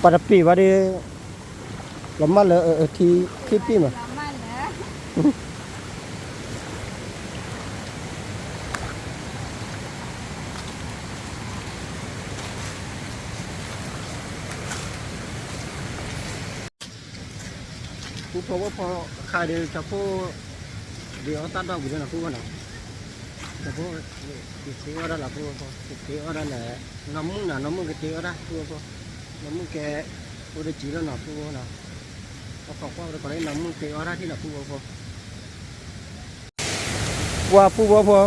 ပှၤတပ့ၢ်ဘၣ်ဒီး လီၤမၢ်လၢထံခံပ့ၢ်မး. ပူဖိဖိ ခါဒီး ကၠီဖိ ဒ့ၣ်အီၣ်တၢ်ဒီဘ့ၣ်လၢနီၤ ပူဖိနီၤ, ကၠီဖိ ကတ့အီၣ်ဒၣ်လီၤ ပူဖိဖိ, ကတ့အီၣ်ဒၣ်လၢ နီၢ်မုၣ်နီၤ, နီၢ်မုၣ်ကတ့အီၣ်ဒၣ် ပူဖိဖိ, နီၢ်မုၣ်ကဲ အိၣ်တကံလီၤနီၤ ပူဖိနီၤ, ပှၤကိးကွၢ်ဝဲတကိးလၢ နီၢ်မုၣ်ကတ့အီၣ်ဒၣ်ထံၣ်နီၤ ပူဖိဖိ. ပှၤပူဖိဖိ,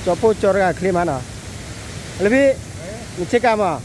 ကၠီဖိကၠီတဂၤချ့မးနီၤ, လၢဖံ, နဆ့ကၤမး,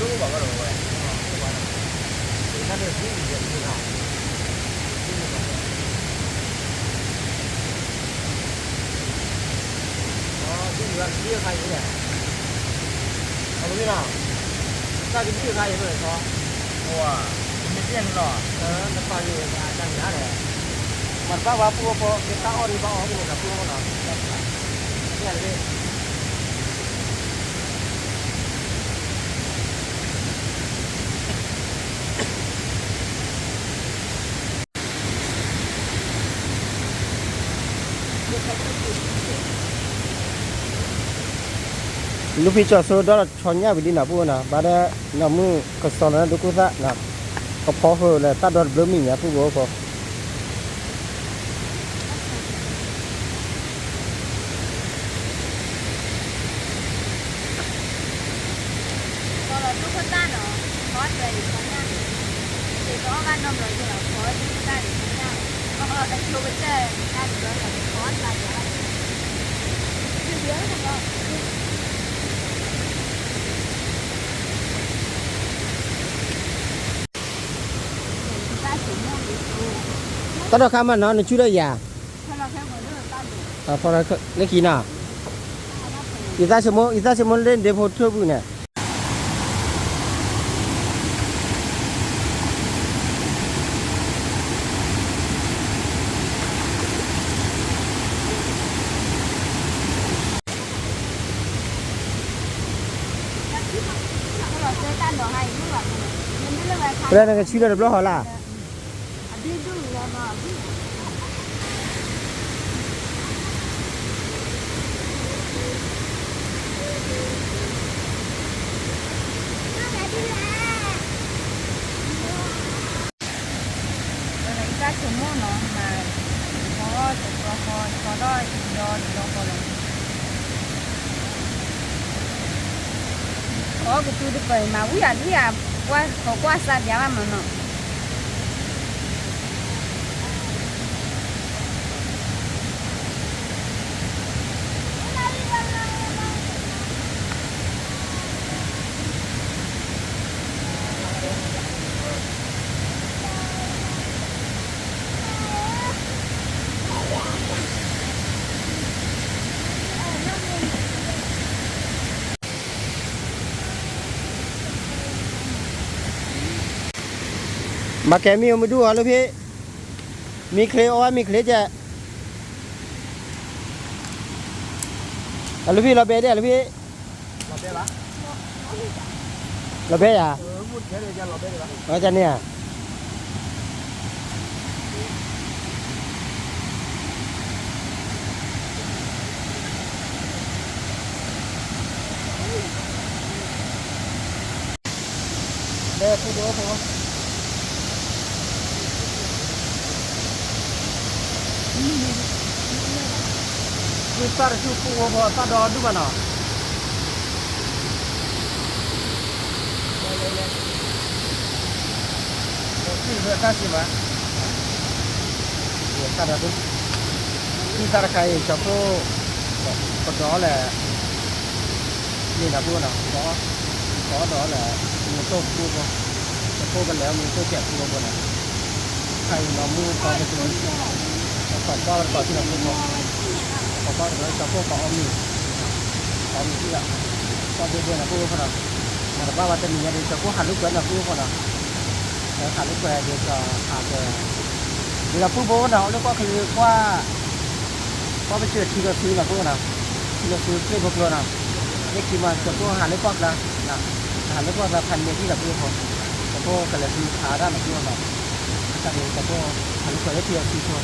မၤတဘၣ်ဝဲပူဖိ ကတၢ်အီၣ်ဒံးဘၣ်အီၣ်ကန့ၣ်ဒီးပူဖိနီၤ. လူဖံကၠီၤစိဒီးဆီညၣ်ဝံၤဒ်နီၤ ပူဖိနီၤ, ဘၣ်ဒီး နီၢ်မုၣ်ကစီၤလီၤဒိၣ်ကူၣ်သၣ်နီၤ, ကဖီဃုာ်လၢတၢ်ဒီတဘျၢမံၤညါပူဖိအဃိ တၢ်ဒီးခါမးနီၤ နဆူၣ်ဒီးယၤ, လၢခံနီၤ, ယသးဆိမိၣ် ယသးဆိမိၣ်လၢနဒ့ဖိထၢၣ်ဘုၣ်န့ၣ် လၢနကဆူၣ်ဒီးတဘျီဃီလၢ် တၢ်ဆိကမိၣ်နီၤ မၤ ထီၣ်တဘျီဃီ ထီၣ်ဒီးယီၤတဘျီဃီ လီၤ အီၣ်ကသူတပၤ မၤဝံၤအဒံၣ်ဧါ, ကွၢ်ဃီကွၢ်စးဘၣ်ဘၣ်မးနီၤ. ဘၣ်ကဲမံၤအိၣ်မုၢ်ဒူၣ်အီၤလၢဖံ, မံၤချ့အီၣ်ဝဲမံၤချ့ကဲ, အလၢဖံလီၤဘဲဒၣ်အလၢဖံ, လီၤဘဲယၤ, အန့ၣ်ဧါ. ဝံသၣ်တဆူၣ်ပူဖိ သၣ်ဒီဒူၣ်မးနီၤ. တၢ်စံးမး, တၢ်ဒီဒူၣ်, ဝံသၣ်တခါအံၤ ကၠီၤဖိ ပဒီးလၢ န့ၣ်ဒီးပူဖိနီၤ, ပဒီးလၢ မ့ၢ်တိၢ်ပူဖိ, ကၠီၤဖိကလဲၤအီၣ်မ့ၢ်တိၢ်ကဲးပူဖိနီၤ. ခါအံၤနီၤမူကီၢ်ပတံၤ, ပကွၢ်တကီၢ်ထံနီၤပူဖိ, ပကွၢ်တကီၢ်ကၠီၤဖိပအီၣ်မ့ၤ, ပအီၣ်မ့ၤထံလီၤ, ပအီၣ်ဘိဘိနီၤပူဖိနီၤ. မၤတဘၣ်ဝဲတနံၤညါဒီး ကၠီၤဖိဟးလိာ်ကွဲနီၤပူဖိနီၤ. ဟးလိာ်ကွဲဒီးကၠီၤဟးကဲ ဒ်ဒီးပူဖိနီၤ အိၣ်လၢကွၢ်ချ့ကွၢ် ကွၢ်ပစၢၢ်ထံလီၤဆူနီၤပူဖိနီၤ, ထံလီၤဆူချ့ဖိကျိနီၤ, လၢခံမး ကၠီၤဖိဟးလိာ်ကွၢ်ကျါ, ဟးလိာ်ကွၢ်ကျါဖးန့ၢ်ထံလီၤပူဖိ, ကၠီၤဖိကလဲၤဆူဖးဒၣ်နီၤပူဖိနီၤ, တၢ်ဒီးကၠီၤဖိ ဟးလိာ်ကွဲလၢထံလီၤဆူဆိဖး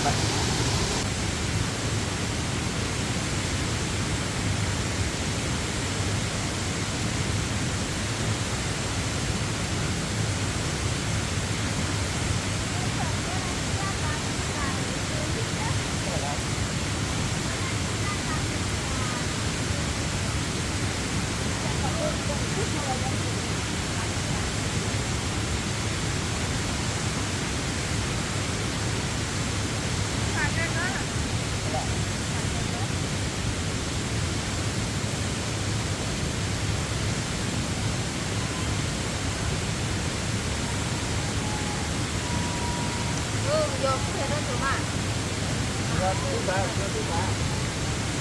တဲကအီၣ်လီၤနီ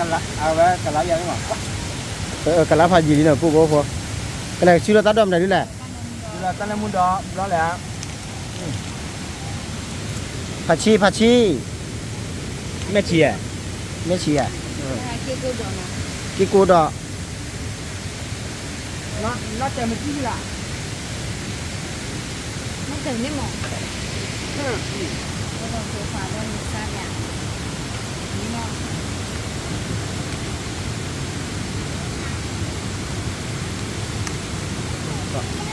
ၤ, အဝဲကလါယၤလီၤ, ကလါဖးယံာ်လံနီၤ ပုၢ်ဖိဖိ, ကလဲၤကဆူလီၤတၢ်ဒိၣ်မနုၤဒ်လဲၣ်, တၢ်လၢမုၢ်ဒီဘျီလဲၣ်, ဖးဆံဖးဆံ, မဲၢ်ဆံးဧါ, မဲၢ်ဆံးဧါ, က့ၢ်ကိၢ်ဒီး လီၤတဲာ်မ့ၢ်ကံၣ်လၢ်, လီၤတဲာ်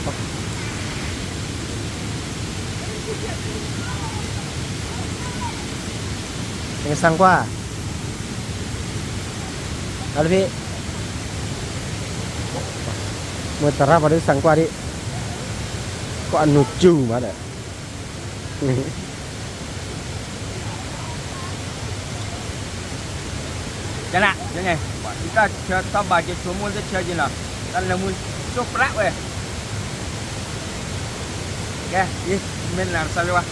န့ၣ်မ့ၢ်, နကစၢ်ကွၢ် အလၢဖဲ မ့ၢ်တရၣ်ပှၤဒ်စၢ်ကွၢ်ဒ်, ကွၢ်အနူၤစူၤမးဒီး, ကနၣ်, တၢ်ဆၢထီၣ်ဘၣ်က့ၤဆိကမိၣ်လၢဆၢက့ၤနီၤ, တၢ်လၢမုၢ်စိၢ်ပြးဝဲ, ကဲ, မ့ၢ်နၤတစၢ်ဝဲ,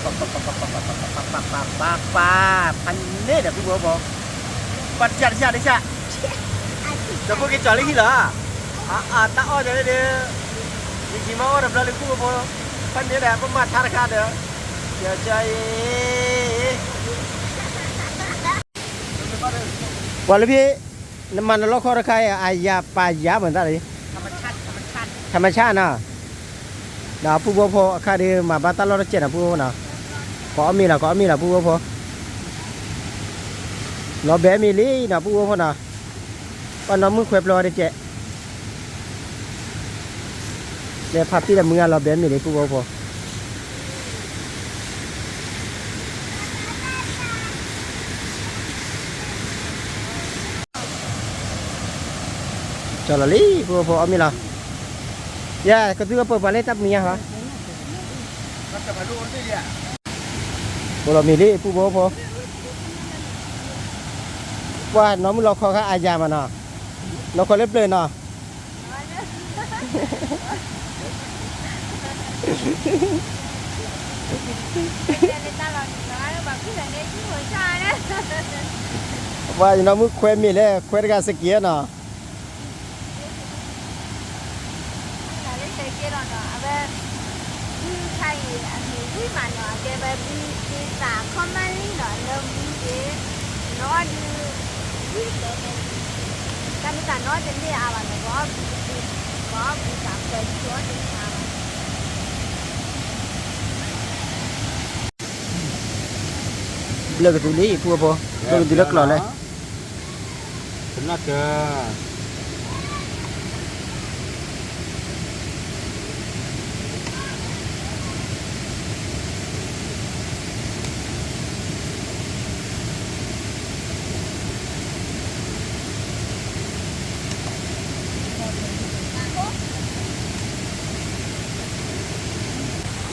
ပၢ်ပၢ်ပၢ်ပၢ်, ဖးန့ၣ်ဒီးပုၢ်ဖိဖိ, ပှၤတစၢ်တစၢ်တစၢ်, ဒီးဖိက့ၤကၠီၤလၢဟံၣ်လီၤ, အတၢ်အီၣ်ဒီးဒ်, ယက့ၤမၤအီၣ်တဘျီလၢပုၢ်ဖိဖိ, ဖးန့ၣ်ဒီးပမၤထါတခါဒီး, ကၠီၤကၠီၤအံၤ ပှၤလၢဖဲ, နမၤနလီၢ်ခီတခါအံၤ အယၤပာ်ယၤမတၤလံ, ထမဆၣ်နီၤ, ဒီးပုၢ်ဖိဖိအခါဒီး မၤဘၣ်တၢ်လီၢ်တစဲးနီၤ ပုၢ်ဖိနီၤ, ကအီၣ်မ့ၤလီၤ ကအီၣ်မ့ၤလီၤ ပုၢ်ဖိဖိ, လီၤဘဲမ့ၤလံနီၤ ပုၢ်ဖိဖိနီၤ, ပှၤနီၢ်မုၣ်ခွဲးဖျိတစဲး လဲၤဖးတံၢ်ဒီးမုၢ်ဂၤလီၤဘဲမ့ၤလံ ပုၢ်ဖိဖိ, ကၠီၤလီၤလံ ပုၢ်ဖိဖိ အီၣ်မ့ၤလီၤ, ယဲ ကသုကပၢၤပှၤလၢတၢ်ပမံၤညါဟီ, ဖိလီၤမ့ၤလံ ပုၢ်ဖိဖိ, ပှၤနီၢ်မုၣ်လီၤခီခါအယၤမးနီၤ, နီၢ်ခီလၢပျၢၤနီၤ ပှၤနီၢ်မုၣ်ခွဲးမ့ၤလဲၣ် ခွဲးတဂၤစက့ၤနီၤ, လၢဟဲက့ၤလီၤနီၤ အဝဲ, ဘုခါအံၤ အမ့ၢ်ဝံၣ်မးနီၤ အကဲဝဲဘုသ့သးခီမါလံနီၤ လၢဘုက့ၤ, နီၢ်ဒုး, ဝံၣ်လၢ, တၢ်မ့ၢ်တၢ်နီတန့ၢ်အါဘၣ်နီၤ ပှၤအီၣ်ဘု, ပှၤအီၣ်ဘုသးခွဲးဒံးအီၣ်တန့ၢ်အါဘၣ် ဘျၢကတုၤလံ ပုၢ်ဖိ, ဘျၢကတုၤလၢကျီၢ်လဲၣ်, တနၢ်ကၢ လ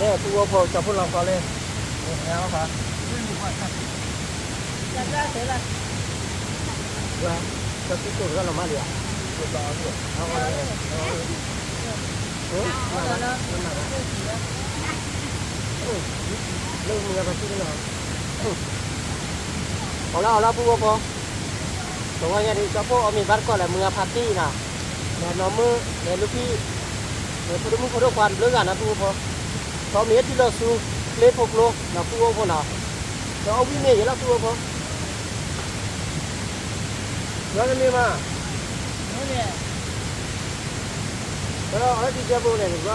ၢပုၢ်ဖိဖိ ကၠီၤဖိလီၤဃီလၢ, ဟဲအီၣ်ဃီ, ကၠီၤဖိလီၤ, ဒီးသုတိၢ်ကရၢလီၤမးလံဧါ, လၢမုၢ်ဂၤဖါတံၢ်နီၤ, အီၣ်လီၤအီၣ်လီၤပုၢ်ဖိဖိ, ပဝဲညါဒ်ကၠီဖိအီၣ်မ့ၤဘၣ်တကိးလၢမုၢ်ဂၤဖါတံၢ်နီၤ, လဲၤနီၢ်မုၢ် လဲၤလူၤဖံး, လဲၤဖိဒိၣ်မုၣ်ဖိဒိၣ်ခွါတဘျုးဂၤနီၤပုၢ်ဖိဖိ, ပအီၣ်မ့ၤဟဲတုၤလီၤဆူ ကျ့ဖိကျိနီၤပုၢ်ဖိဖိနီၤ, ဒီးအီၣ်ဝံၣ်မ့ၤယဲလီၤပုၢ်ဖိဖိ ဘျီနမ့ၢ်မး, ဘျီအီၣ်လၢထံကဲဘိန့ၣ် နဘျီပညါ, တ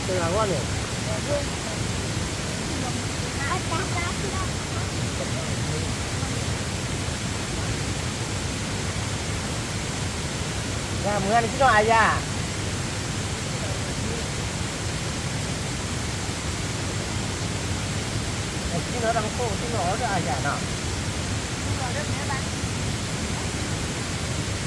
ဂၤဝဲန့ၣ်, မုၢ်ဂၤနကံၣ်နီၤအယၤ, နကံၣ်နီၤတၢ်ကခိၣ်ကံၣ်နီၤ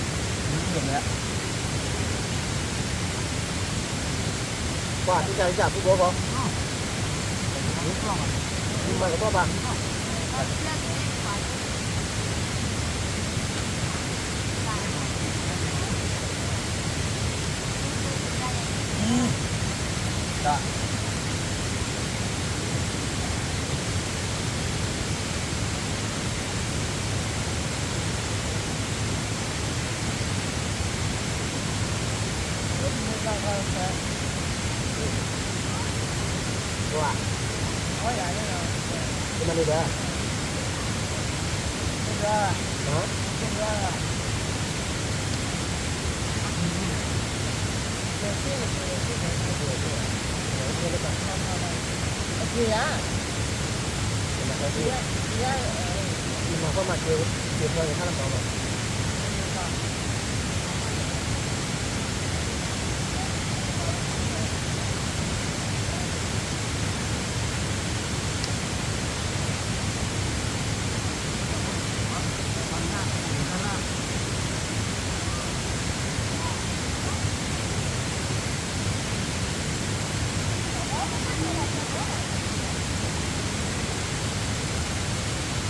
အီၣ်လၢအယၤနီၤ, ပှၤတံၢ်တၢ်တံၢ်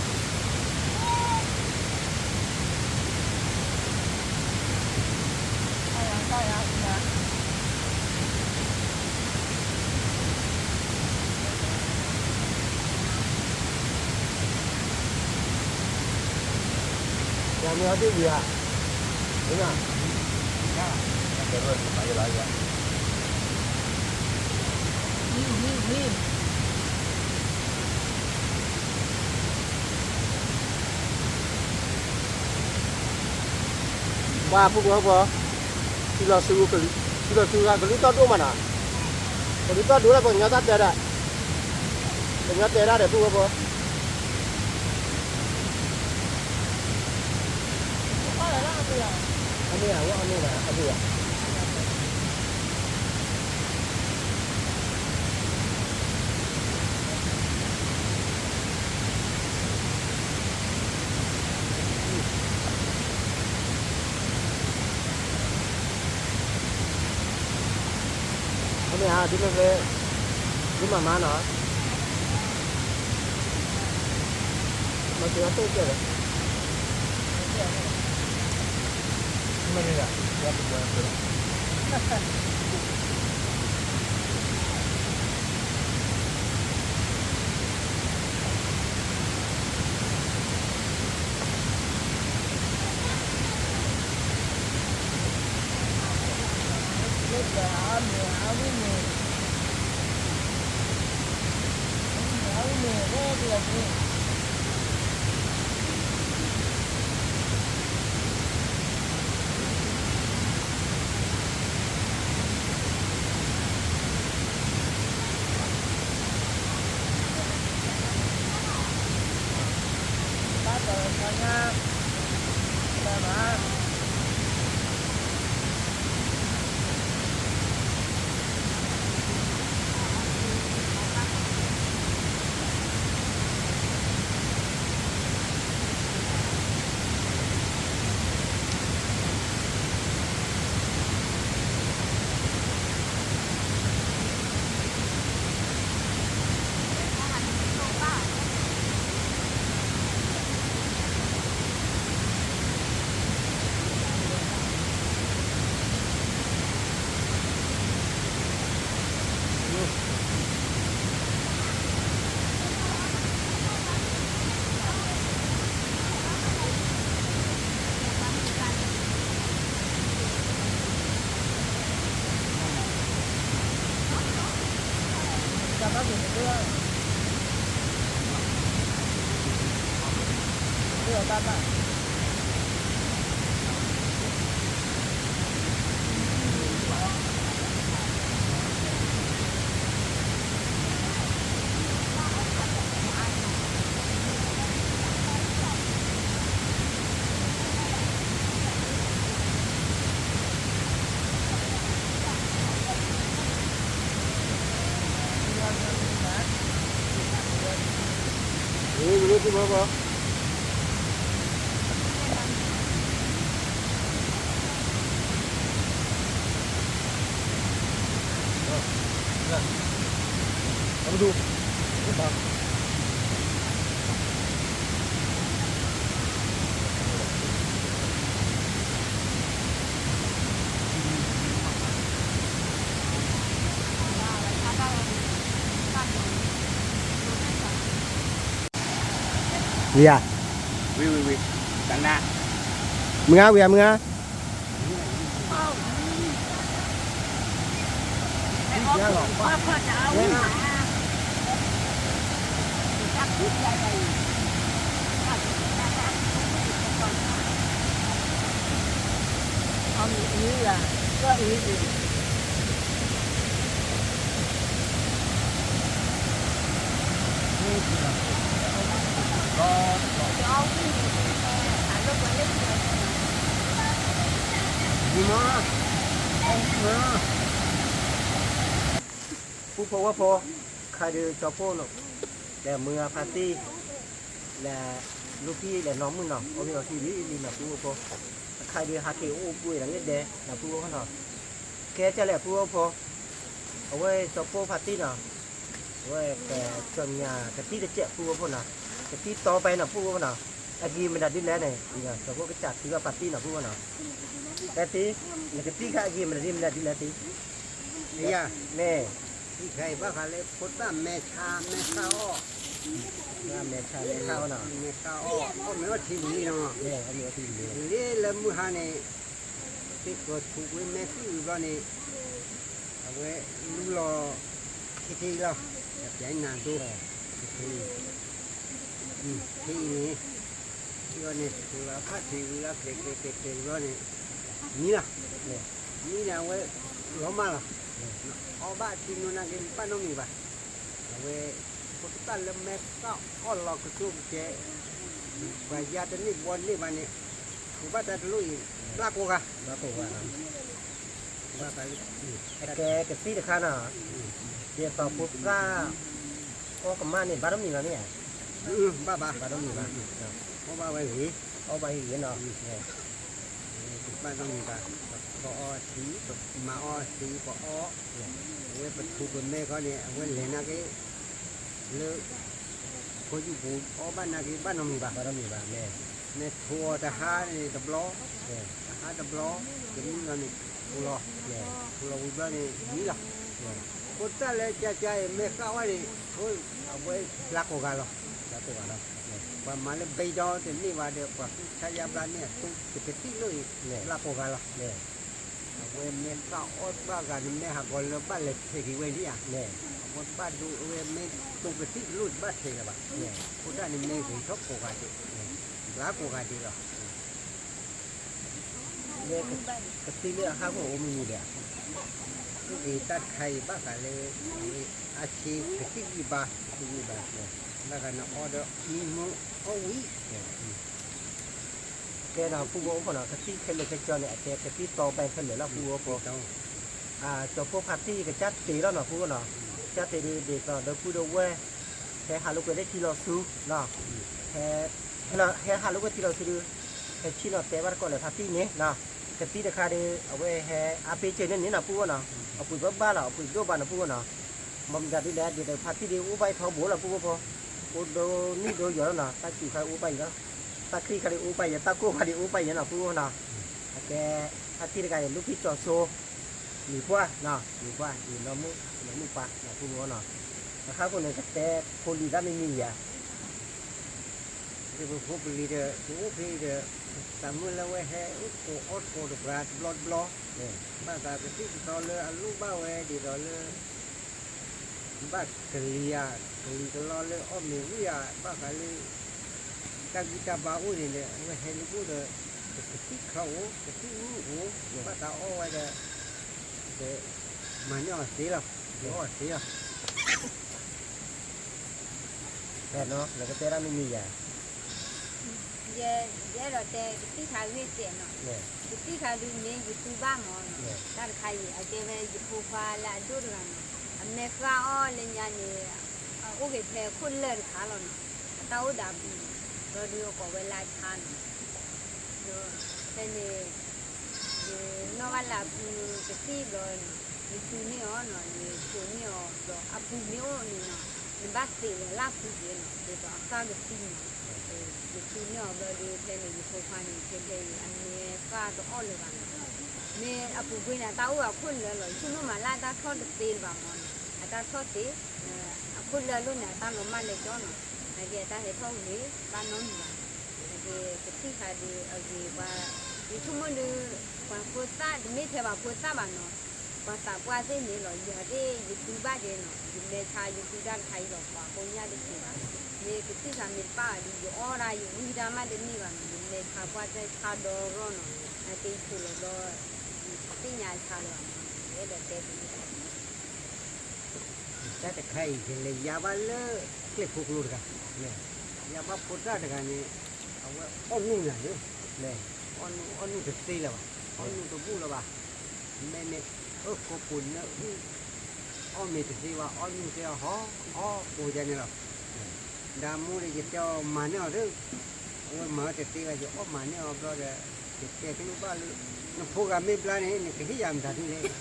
တၢ်ဖုဘိဘီ, မၤကဘီဘၣ် ယမ့ၢ်အီၣ်ဒ့ၣ်ဝံၤဧါ, မ့ၢ်, ပှၤဖိဖိဖိ, ထံလီၤဆူ, ထံလီၤဆူဂၤကလုၢ်သီၣ်ဒိၣ်မးနီၤ, ကလုၢ်သီၣ်ဒိၣ်လၢပှၤကညီတၢ်တဲဒၣ်, ပှၤကညီတဲဒၣ်ဒီးဖိဖိဖိ အန့ၣ်အဝဲအန့ၣ်ဘၣ်အဒိၣ်ဘၣ်. အန့ၣ်ဧါ ဒ်မ့ၢ်ဖဲ ဒ်မၤမါနီၤ မၤစၢၤအသိးကဲလီၤ မ့ၢ်န့ၣ် ယၤပပှၤ ဝံၤဧါ, ဝံၤဝံၤဝံၤ, မုၢ်ဂၤဝံၤဧါ မုၢ်ဂၤ. ပူဖိဝဲဖိ, ခါဒုးကၠီၤဖိနီၤ, လဲၤမုၢ်ဂၤဖါတံၢ်, လဲၤလူၤဖံလဲၤနီၢ်မုၣ်နီၤ, အီၣ်မ့ၤအီထံလံလံနီၤ ပူဖိဖိ, အခါဒုးဟးက့ၤအိၣ်ကွံာ်ဒီးလၢဒဲနီၤ ပူဖိဖိနီၤ, ကဲကလဲၣ်ပူဖိဖိ, အဝဲကၠီၤဖိဖါတံၢ်နီၤ, အဝဲကစီၤညါကသံၣ်တစဲးပူဖိဖိနီၤ, ကသံၣ်တီပာ်နီၤ ပူဖိဖိနီၤ, အဂ့ၤမနုၤဒ်လဲၣ်န့ၣ်, ကၠီၤဖိကစၢ်ထုကဖါတံၢ်နီၤ ပူဖိနီၤ, တသံၣ်, နကသံၣ်ခါအဂ့ၤမနုၤဒ်လဲၣ်တသံၣ်, မ့ၢ်, သံၣ်ခါအံၤဘၣ်ဃးလၢဖိသၣ်မဲာ်ဆါမဲာ်ဆါအီၣ် မဲာ်ဆါမဲာ်ဆါအီၣ်နီၤ, မဲာ်ဆါအီၣ် အီၣ်မ့ၤအီထံဝံၤလံနီၤ, လၢလၢမုၢ်ဟါန့ၣ်, သ့ၣ်ဃီၤထူးဝဲမဲာ်သံၣ်ဝံၤဘျီန့ၣ်, အဝဲလူလီၤ, ထံထံလီၤ, ပျဲနၤဒိ, ထံအံၤ, ထံအံၤန့ၣ်, ထံအံၤန့ၣ် ထူးလီၤဖးထံဝံၤလီၤ ကျဲၤကျဲၤကျဲၤကျဲၤဘျီန့ၣ်, မံလီၤ, မံန့ၣ်အဝဲ, လီၤမၢ်လီၤ, အီၣ်ဘၣ်ထံနီၢ်နၢ်က့ၤဘၣ်နီတမံၤဘၣ်, အဝဲ, ဖိသၣ်လၢမဲာ်သၣ်အီၣ်လီၤကတိၤကစဲး, ပှၤယါတန့ၢ်ဘီန့ၢ်ဘၣ်န့ၣ်, ပူၤဘၣ်တၢ်တလိၣ်အံၤ, ဘျါကိးဂၤ, ဘျါကိးဂၤ, ဘၣ်တၢ်လၢ, အကဲကသံၣ်တခါနီၤ, ဒ်သိးဖိသၣ်, အီၣ်ကမၣ်န့ၣ် ဘၣ်နီတမံၤဘၣ်မ့ၢ်ဧါ, ဘၣ်ဘၣ်, ဘၣ်နီတမံၤဘၣ်, အီၣ်ဘၣ်ဝဲဂ့ၤ, အီၣ်ဘၣ်ဂ့ၤဂ့ၤနီၤ ဘၣ်နီတမံၤဘၣ်, ပအီထံ, ပမၤအီထံ ပအီ, အဝဲပထူးပမဲာ်ခီန့ၣ် အဝဲလဲၤနၢ်က့ၤ, လၢ, ကီၢ်ယူၢ်ပူၤ အီၣ်ဘၣ်နၢ်က့ၤဘၣ်နီတမံၤဘၣ်, ဘၣ်နီတမံၤဘၣ်, မ့ၢ်ထူးအီၤတဟါန့ၣ်တဘျီ, တဟါတဘျီ, တနံၣ်လီၤန့ၣ်, ထူးလီၤ, ထူးလီၤဝံၤဘျီန့ၣ် မံလီၤ, ဖိသၣ်လၢကၠါကၠါအံၤ မဲာ်ဃၣ်ဝဲန့ၣ်, အဝဲဘျါကိးဂၤလီၤ, ဘျါကိးဂၤလီၤ, ပှၤမၤလၢဘဲဒီတန့ၢ်ဘၣ်ဒီး ပှၤကူၣ်ဆါယါဘျါန့ၢ်အသိး တကသံၣ်လိၣ်အံၤ, ဘျါကိးဂၤလီၤ, အဝဲမဲာ်ဃၣ်အီၣ်ဘၣ်ဂၤန့ၣ် မ့ၢ်ဟးဂီၤလၢဘၣ်လဲၤဆဲးက့ၤဝဲလံဧါ, အဝဲဘၣ်ဒိအဝဲမ့ၢ်တိၤကသံၣ်တလိၣ်တဘၣ်ဆဲးလၢၤဘၣ်, ဖိသၣ်န့ၣ်မ့ၢ်ဂ့ၤထီၣ်ကိးဂၤဒဲး, ဘျါကိးဂၤဒဲးလီၤ လၢကသံၣ်လၢအဟးဂီၤအိၣ်မုၢ်နံၤဒီး, အဂ့ၤတၢ်တခါအံၤဘၣ်ဃးလၢ, အဆ့ကသံၣ်ဂံၢ်ဘါ, ကသံၣ်ဂံၢ်ဘါ, ဘၣ်ဃးန့ၣ်အီဒီးမံမူအီၣ်ဝံၤ, ကဲနီၤ ပူဖိဖိနီၤ ကသံၣ်ခဲလၢာ်ခဲဆ့န့ၣ် အကဲကသံၣ်တီပာ်ခဲလၢာ်လီၤ ပူဖိဖိ, ကၠီၤဖိဖါတံၢ်ကစၢ်တ့ၢ်လီၤနီၤ ပူဖိနီၤ, ကစၢ်တ့ၢ်ဒ်သိးဒီပုၢ်ဒီဝဲၢ်, ဟဲဟးလိာ်ကွဲလၢထံလီၤဆူ, ဟဲဟးလိာ်ကွဲထံလီၤဆူဒီး, ဟဲဆ့ၣ်နီၤတဲဘၣ်တကိးလၢဖါတံၢ်န့ၣ်နီၤ, ကသံၣ်တခါဒီး အဝဲဟဲအါပ့ၤစၢၤန့ၣ်န့ၣ်နီၤ ပူဖိနီၤ, အပှ့ၤဘၣ်ဘၣ်လီၤ အပှ့ၤဒိၣ်ဘၣ်နီၤ ပူဖိနီၤ, မ့ၢ်မတၤဒ်လဲၣ် ဒ်သိးဖါတံၢ်ဒ်အိၣ်ဘၣ်အံၤထီဘိလီၤ ပူဖိဖိ, အိၣ်ဒီနံၣ်ဒီယီၤလီၤနီၤ တၢ်စူၤခါအိၣ်ဘၣ်အံၤလီၤ, တၢ်ချံခါဒ်အိၣ်ဘၣ်အံၤ တၢ်ကိၢ်ခါဒ်အိၣ်ဘၣ်အံၤနီၤ ပူဖိနီၤ, အကဲ, ဖါတံၢ်တဂၤအံၤ လူၢ်ဖံကၠီၤစိ မံၤပှၢ်, မံၤပှၢ် အံၤနီၢ်မုၣ်ပှၢ် ပူဖိနီၤ, အဃိန့ၣ် ကတဲဖိလံၤတၢ်မံၤမံၤယၤ ဒ်ပဖိပလံၤဒီး ပအိၣ်ဖဲအံၤဒီး, သးမုၢ်လၢဝဲဟဲအိၣ်သကိးအီၣ်သကိးဒီးပှၤတဘျီတဘျီ, ဘၣ်သးကသံၣ်ကသီလၢအလိၣ်ဘၣ်ဝဲဒ်သိးလၢ, ဘၣ်ကလံၤဧါ, ကလံၤကလီလၢအီၣ်မ့ၤဝံၤဧါ, ဘၣ်ဃးလၢ တၢ်ဂံၢ်တၢ်ဘါအိၣ်န့ၣ်ဒီး အဝဲဟဲလၢအိၣ်ဒီး ကသံၣ်ချီအိၣ် ကသံၣ်မူအိၣ် ဘၣ်သးအီၣ်ဝဲဒီး မၤန့ၢ်အီၤသ့လီၤ ယအီၣ်သ့လီၤ နကတဲတၢ်မ့ၢ်မံၤယၤ ယအဲၣ်ဒိးတဲကသံၣ်ခါဂ့ၢ်စဲးနီၤ, ကသံၣ်ခါဒုးမ့ၢ်ယသူဘၣ်မးနီၤ, တၢ်တခါအံၤ အကဲဝဲယဖိခွါလၢအဒိၣ်တဂၤနီၤ, အမဲာ်ဃၣ်အီၣ်လၢညါန့ၣ် အအိၣ်က့ၤဖဲခိၣ်လၢၢ်တခါလီၤနီၤ, အတၢ်အိၣ်ဒီးအပူၤနီၤ, ဘျီဒုးအကိးဝဲလၢအဆါနီၤ, ဒီးဖဲန့ၣ် ယနီၣ်ဘၣ်လၢအပူၤကသံၣ်ဘျီနီၤ, ယသူန့ၢ်အီၤနီၤ, ယဆိးန့ၢ်အီၤဘျီ အပူၤမ့ၢ်အိၣ်န့ၣ်နီၤ, နဘၣ်သ့းလီၤလၢအပူၤက့ၤနီၤ, ဒ်သိးအဃၣ်ကသံနီၤ, ယသူန့ၢ်အီၤဘျီဒုး ဖဲန့ၣ် ယဖိခွါန့ၣ် ခဲခဲအံၤ အမဲာ်ဃၣ်တအီၣ်လၢၤဘၣ်နီၤ, မ့ၢ်အပူၤကွံာ်န့ၣ် အတၢ်အိၣ်အခိၣ်လၢာ်လီၤ, ယဆိကမိၣ်မးလၢအတၢ်ထီၣ်တသ့လၢၤဘၣ်မးနီၤ, အတၢ်ထီၣ်သ့, အခိၣ်လၢာ်လိၣ်န့ၣ် အတၢ်လီၤမၢ်လဲၤကၠီနီၤ, နာ်က့အတၢ်ဟဲထီၣ်ဂ့ၤဘၣ်နီတမံၤဘၣ်နီၤ, နာ်က့ကသံၣ်ခါဒုးအဂ့ၤပှၤ, ယဆိကမိၣ်ဒုး ပှၤဖိသၣ်တမ့ၢ်ထဲပှၤဖိသၣ်ဘၣ်နီၤ, ပှၤသးပှၢ်သ့ၣ်န့ၣ်လီၤ, ယၤသ့ၣ်ယသူဘၣ်က့ၤနီၤ, ယမဲာ်ဆါယသူတၢ်တခါအံၤလီၤ, ပှၤကိးညါတက့ၤဘၣ်, မ့ၢ်ကသံၣ်ခါမ့ၢ်တပၣ်ဘၣ်ဒုး ယအီၣ်ဒၣ်ယဝံတၢ်မးတန့ၢ်ဘၣ်နီၤ, ယမဲာ်ဆါပှၢ်တၢ်ဆါဒီရီနီၤ, နာ်က့ယဆိးလီၤဘျီ ယသ့ၣ်ညါဆါလီၤဘၣ်နီၤ, ယအဲၣ်ဒိးတဲပူၤ တၢ်တခါအံၤ ယလဲၤယါဘၣ်လၢကျဲၣ်ဖိကျိတဂၤ, ယါဘၣ်ဖိတၢ်တဂၤန့ၣ်, အဝဲအီၣ်နုၢ်နၤန့ၣ်, အီၣ်နုၢ်တသ့လၢၤဘၣ်, အီၣ်နုၢ်တဘူၣ်လၢၤဘၣ်, မ့မ့ၢ် အၢ ကိးပူၤနၢအုၣ်, အီၣ်မ့ၤတသ့ဘၣ် အီၣ်နုၢ်သ့အီၤဟီ, အီၣ်ကိးယၤန့ၣ်လီၤ. ဒီးမူဒီးယတဲအီၤမၤန့ၢ်အီၤသ့, အဝဲမၤဝဲတသ့ဘၣ် ယအီၣ်မၤန့ၢ်အီၤဘျီဒီး, ယတဲကလိၣ်ဘၣ်လၢ, နဖိဂၤမ့ၢ်ဘျါန့ၣ် နကဟ့ၣ်ယၤမတၤဒုလဲၣ် ယ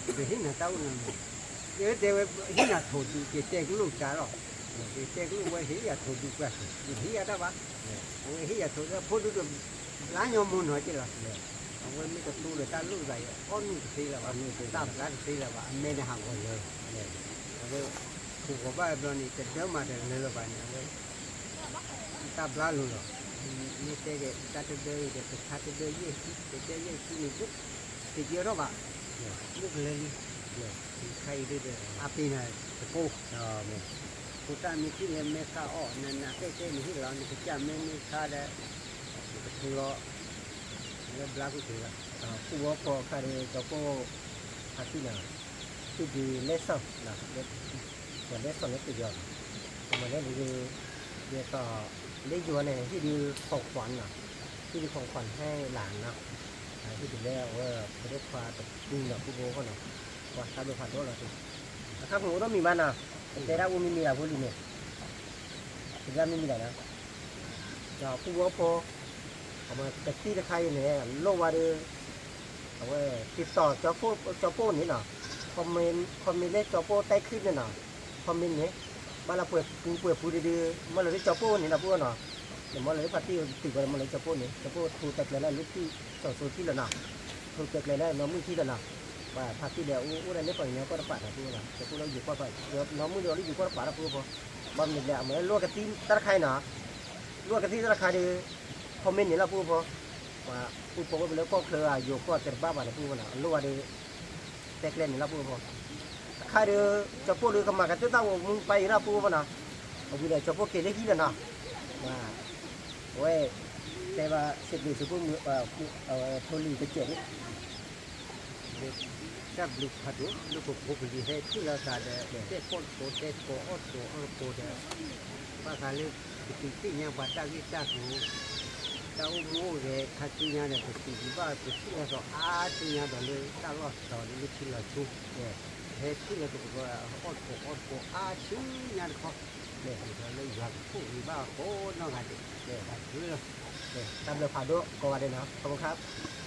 ဟ့ၣ်နၤတၢ်အိၣ်နၤမး, ယတဲဝဲဟ့ၣ်နၤထိၣ်ဒူၣ် ယတဲကလိၣ်ကၢ်လီၤ, ယတဲကလိၣ်ဝဲဟ့ၣ်ယၤထိၣ်ဒူၣ်ပှၢ်ဆိး ယဟ့ၣ်ယၤတၢ်ဘၣ်, အဝဲဟ့ၣ်ယၤထိၣ်ဒူၣ် ဖိဒူၣ်တဘျါညီမူနီၤက့လီၤ, အဝဲမ့ၢ်တတိၤဒီးတၢ်လိၣ်သးအံၤ အီၣ်နုၢ်တသ့လၢၤဘၣ်, တၢ်ဘျါတသ့လၢၤဘၣ် အမဲာ်န့ၣ်ဟးဂီၤလၢာ်, အဝဲ, ထိၣ်ဂီၤဘၣ်ဘျီန့ၣ် တဒၢမးတလၢလၢၤဘၣ်န့ၣ် အဝဲ တၢ်ဘျါလိၤလီၤ, မ့ၢ်တဲဒီးတၢ်တဒၢအံၤဒီး ကဆါတဒၢယဲၢ်ဆံ တဒၢယဲၢ်ဆံန့ၣ် သ့ၣ်က့ၤထီၣ်ဘၣ်, မ့ၢ်ကလၢလံ, ခါအံၤဒ်ဒီး အပ့ၤနၤတကိး, ဖိသၣ်မ့ၢ်ထံၣ်လၢမဲာ်ဃၣ်အီၣ် နးနးကဲကဲန့ၣ်ဟ့ၣ်လီၤ နကစၢ်မ့ၢ်မ့ၢ်ခါဒီး, ကထူလီၤ, လၢဘျါကွံာ်က့ၤဘၣ်, ပူၣ်ဝီဖိအခါဒီး ကၠီပိၢ်, ဖါတံၢ်နီၤ, ဟံၣ်ဒုးလဲၢ်စီၣ်, ပှၤလဲၢ်စီၣ်လၢပယီၤနီၤ, ပမၤလၢဒုး, ဒ်သိး, လၢယိၤန့ၣ် ဟံၣ်ဒုး ของขวัญနီၤ, ဟံၣ်ဒုး ของขวัญ ဟဲလီၤနီၤ, ဟံၣ်ဒုးလၢအဝဲဖိဒိၣ်ခွါတပူၤနီၤ ပူၣ်ဖိဃီနီၤ, ပှၤသးဘျုးဖးဒိၣ်လီၤ, အခါပူၤအိၣ်ဒီးမံၤဘၣ်နီၤ, ပတဲဒၣ်အိၣ်မံၤမံၤလၢဖိလံၤန့ၣ်, ပတဲမံၤမံၤလၢ်နီၤ, ဒီးပူၣ်ဖိဖိ, အဝဲကသံၣ်တခါအံၤန့ၣ် လိၣ်ဝဲဒီး, အဝဲ, တံၤတီၤ, ကၠီပိၢ်န့ၣ်နီၤ, ခီမ့ၢ်လၢကၠီပိၢ်တဲချံန့ၣ်နီၤ, ခီမ့ၢ်န့ၣ်, ဘၣ်လၢပှဲၤပူၤပှဲၤပူၤဒုးဒုး, မ့ၢ်လၢကၠီပိၢ်န့ၣ်နီၤ ပူၣ်နီၤ, နမ့ၢ်လၢဖါတံၢ်တံၤဝဲ မ့ၢ်လၢကၠီပိၢ်န့ၣ် ကၠီပိၢ်ထိတဲကျဲလၢလၢခံ, ကၠီစိခံလီၤနီၤ, ထိတဲကျဲလၢနီၢ်မုၣ်ခံလီၤနီၤ, ပှၤဖါတံၢ်ဒီးအိၣ်အိၣ်ဒၣ်လၢပှၤကညီကီၢ်တပၤနီၤ ပူၣ်နီၤ ကၠီပိၢ်လၢယိၤကီၢ်တပၤ, နီၢ်မုၣ်ဒီးအိၣ်လၢယိၤကီၢ်တပၤလီၤ ပူၣ်ဖိ, ဘၣ်မနုၤလဲၣ် အမ့ၢ်လိၣ်ကသံၣ်တၢ်တခါအံၤနီၤ, လိၣ်ကသံၣ်တၢ်တခါဒီး, ခီမ့ၢ်န့ၣ်လီၤ ပူၣ်ဖိ, ပှၤပူၣ်ဖိဝဲပလၢကီၢ်ချၢအယိၤကီၢ်တပၤဘၣ်န့ၣ် ပူၣ်ဖိနီၤ အလိၣ်ဝဲဒီး, တဲကျဲန့ၣ်လီၤ ပူၣ်ဖိ, တခါဒီး, ကၠီပိၢ်ဒီးကမၤကတၢၢ်တၢ်ဂီၤမူပၢ်အံၤလီၤ ပူၣ်ဖိနီၤ, အဝံၤဒီးကၠီပိၢ်က့ၤလၢဟံၣ်လီၤနီၤ, အဝဲ, တဲဘၣ်စံးဘျုးစံးဖှိၣ်မုၢ်, ဖိလံၤတစဲးန့ၣ် တၢ်ဘျုးဖးဒိၣ် လၢပဖိပလံၤဟဲထံၣ်လိာ်သးဒီး တဲသကိးတကိး တဲသကိးအီၣ်သကိးအီတကိးဒီး, ဘၣ်ဃးလၢ, ပတုၤသ့ၣ်ညါပှၤတၢ်ဂ့ၢ်တၢ်ကျိၤ, တၢ်အိၣ်မူအိၣ်ဂဲၤခါဆူညါဒီး ပစံးဘျုးဘၣ် ပထံၣ်လိာ်သးအါဆူညါဒီးလၢတၢ်လီၢ်တတီၤလၢလၢခံလီၤဆူ, ပဟဲထံၣ်လိာ်သကိး အီၣ်သကိးအီတကိးအါဆူညါတခီ, ဒီးလၢယွၤကဆိၣ်ဂ့ၤဘၣ်ကိးနီၢ်ဂၤဒဲး, တၢ်ဘျုးဖးဒိၣ်ကိးဂၤဒဲးနီၤ ခီဖျိခါ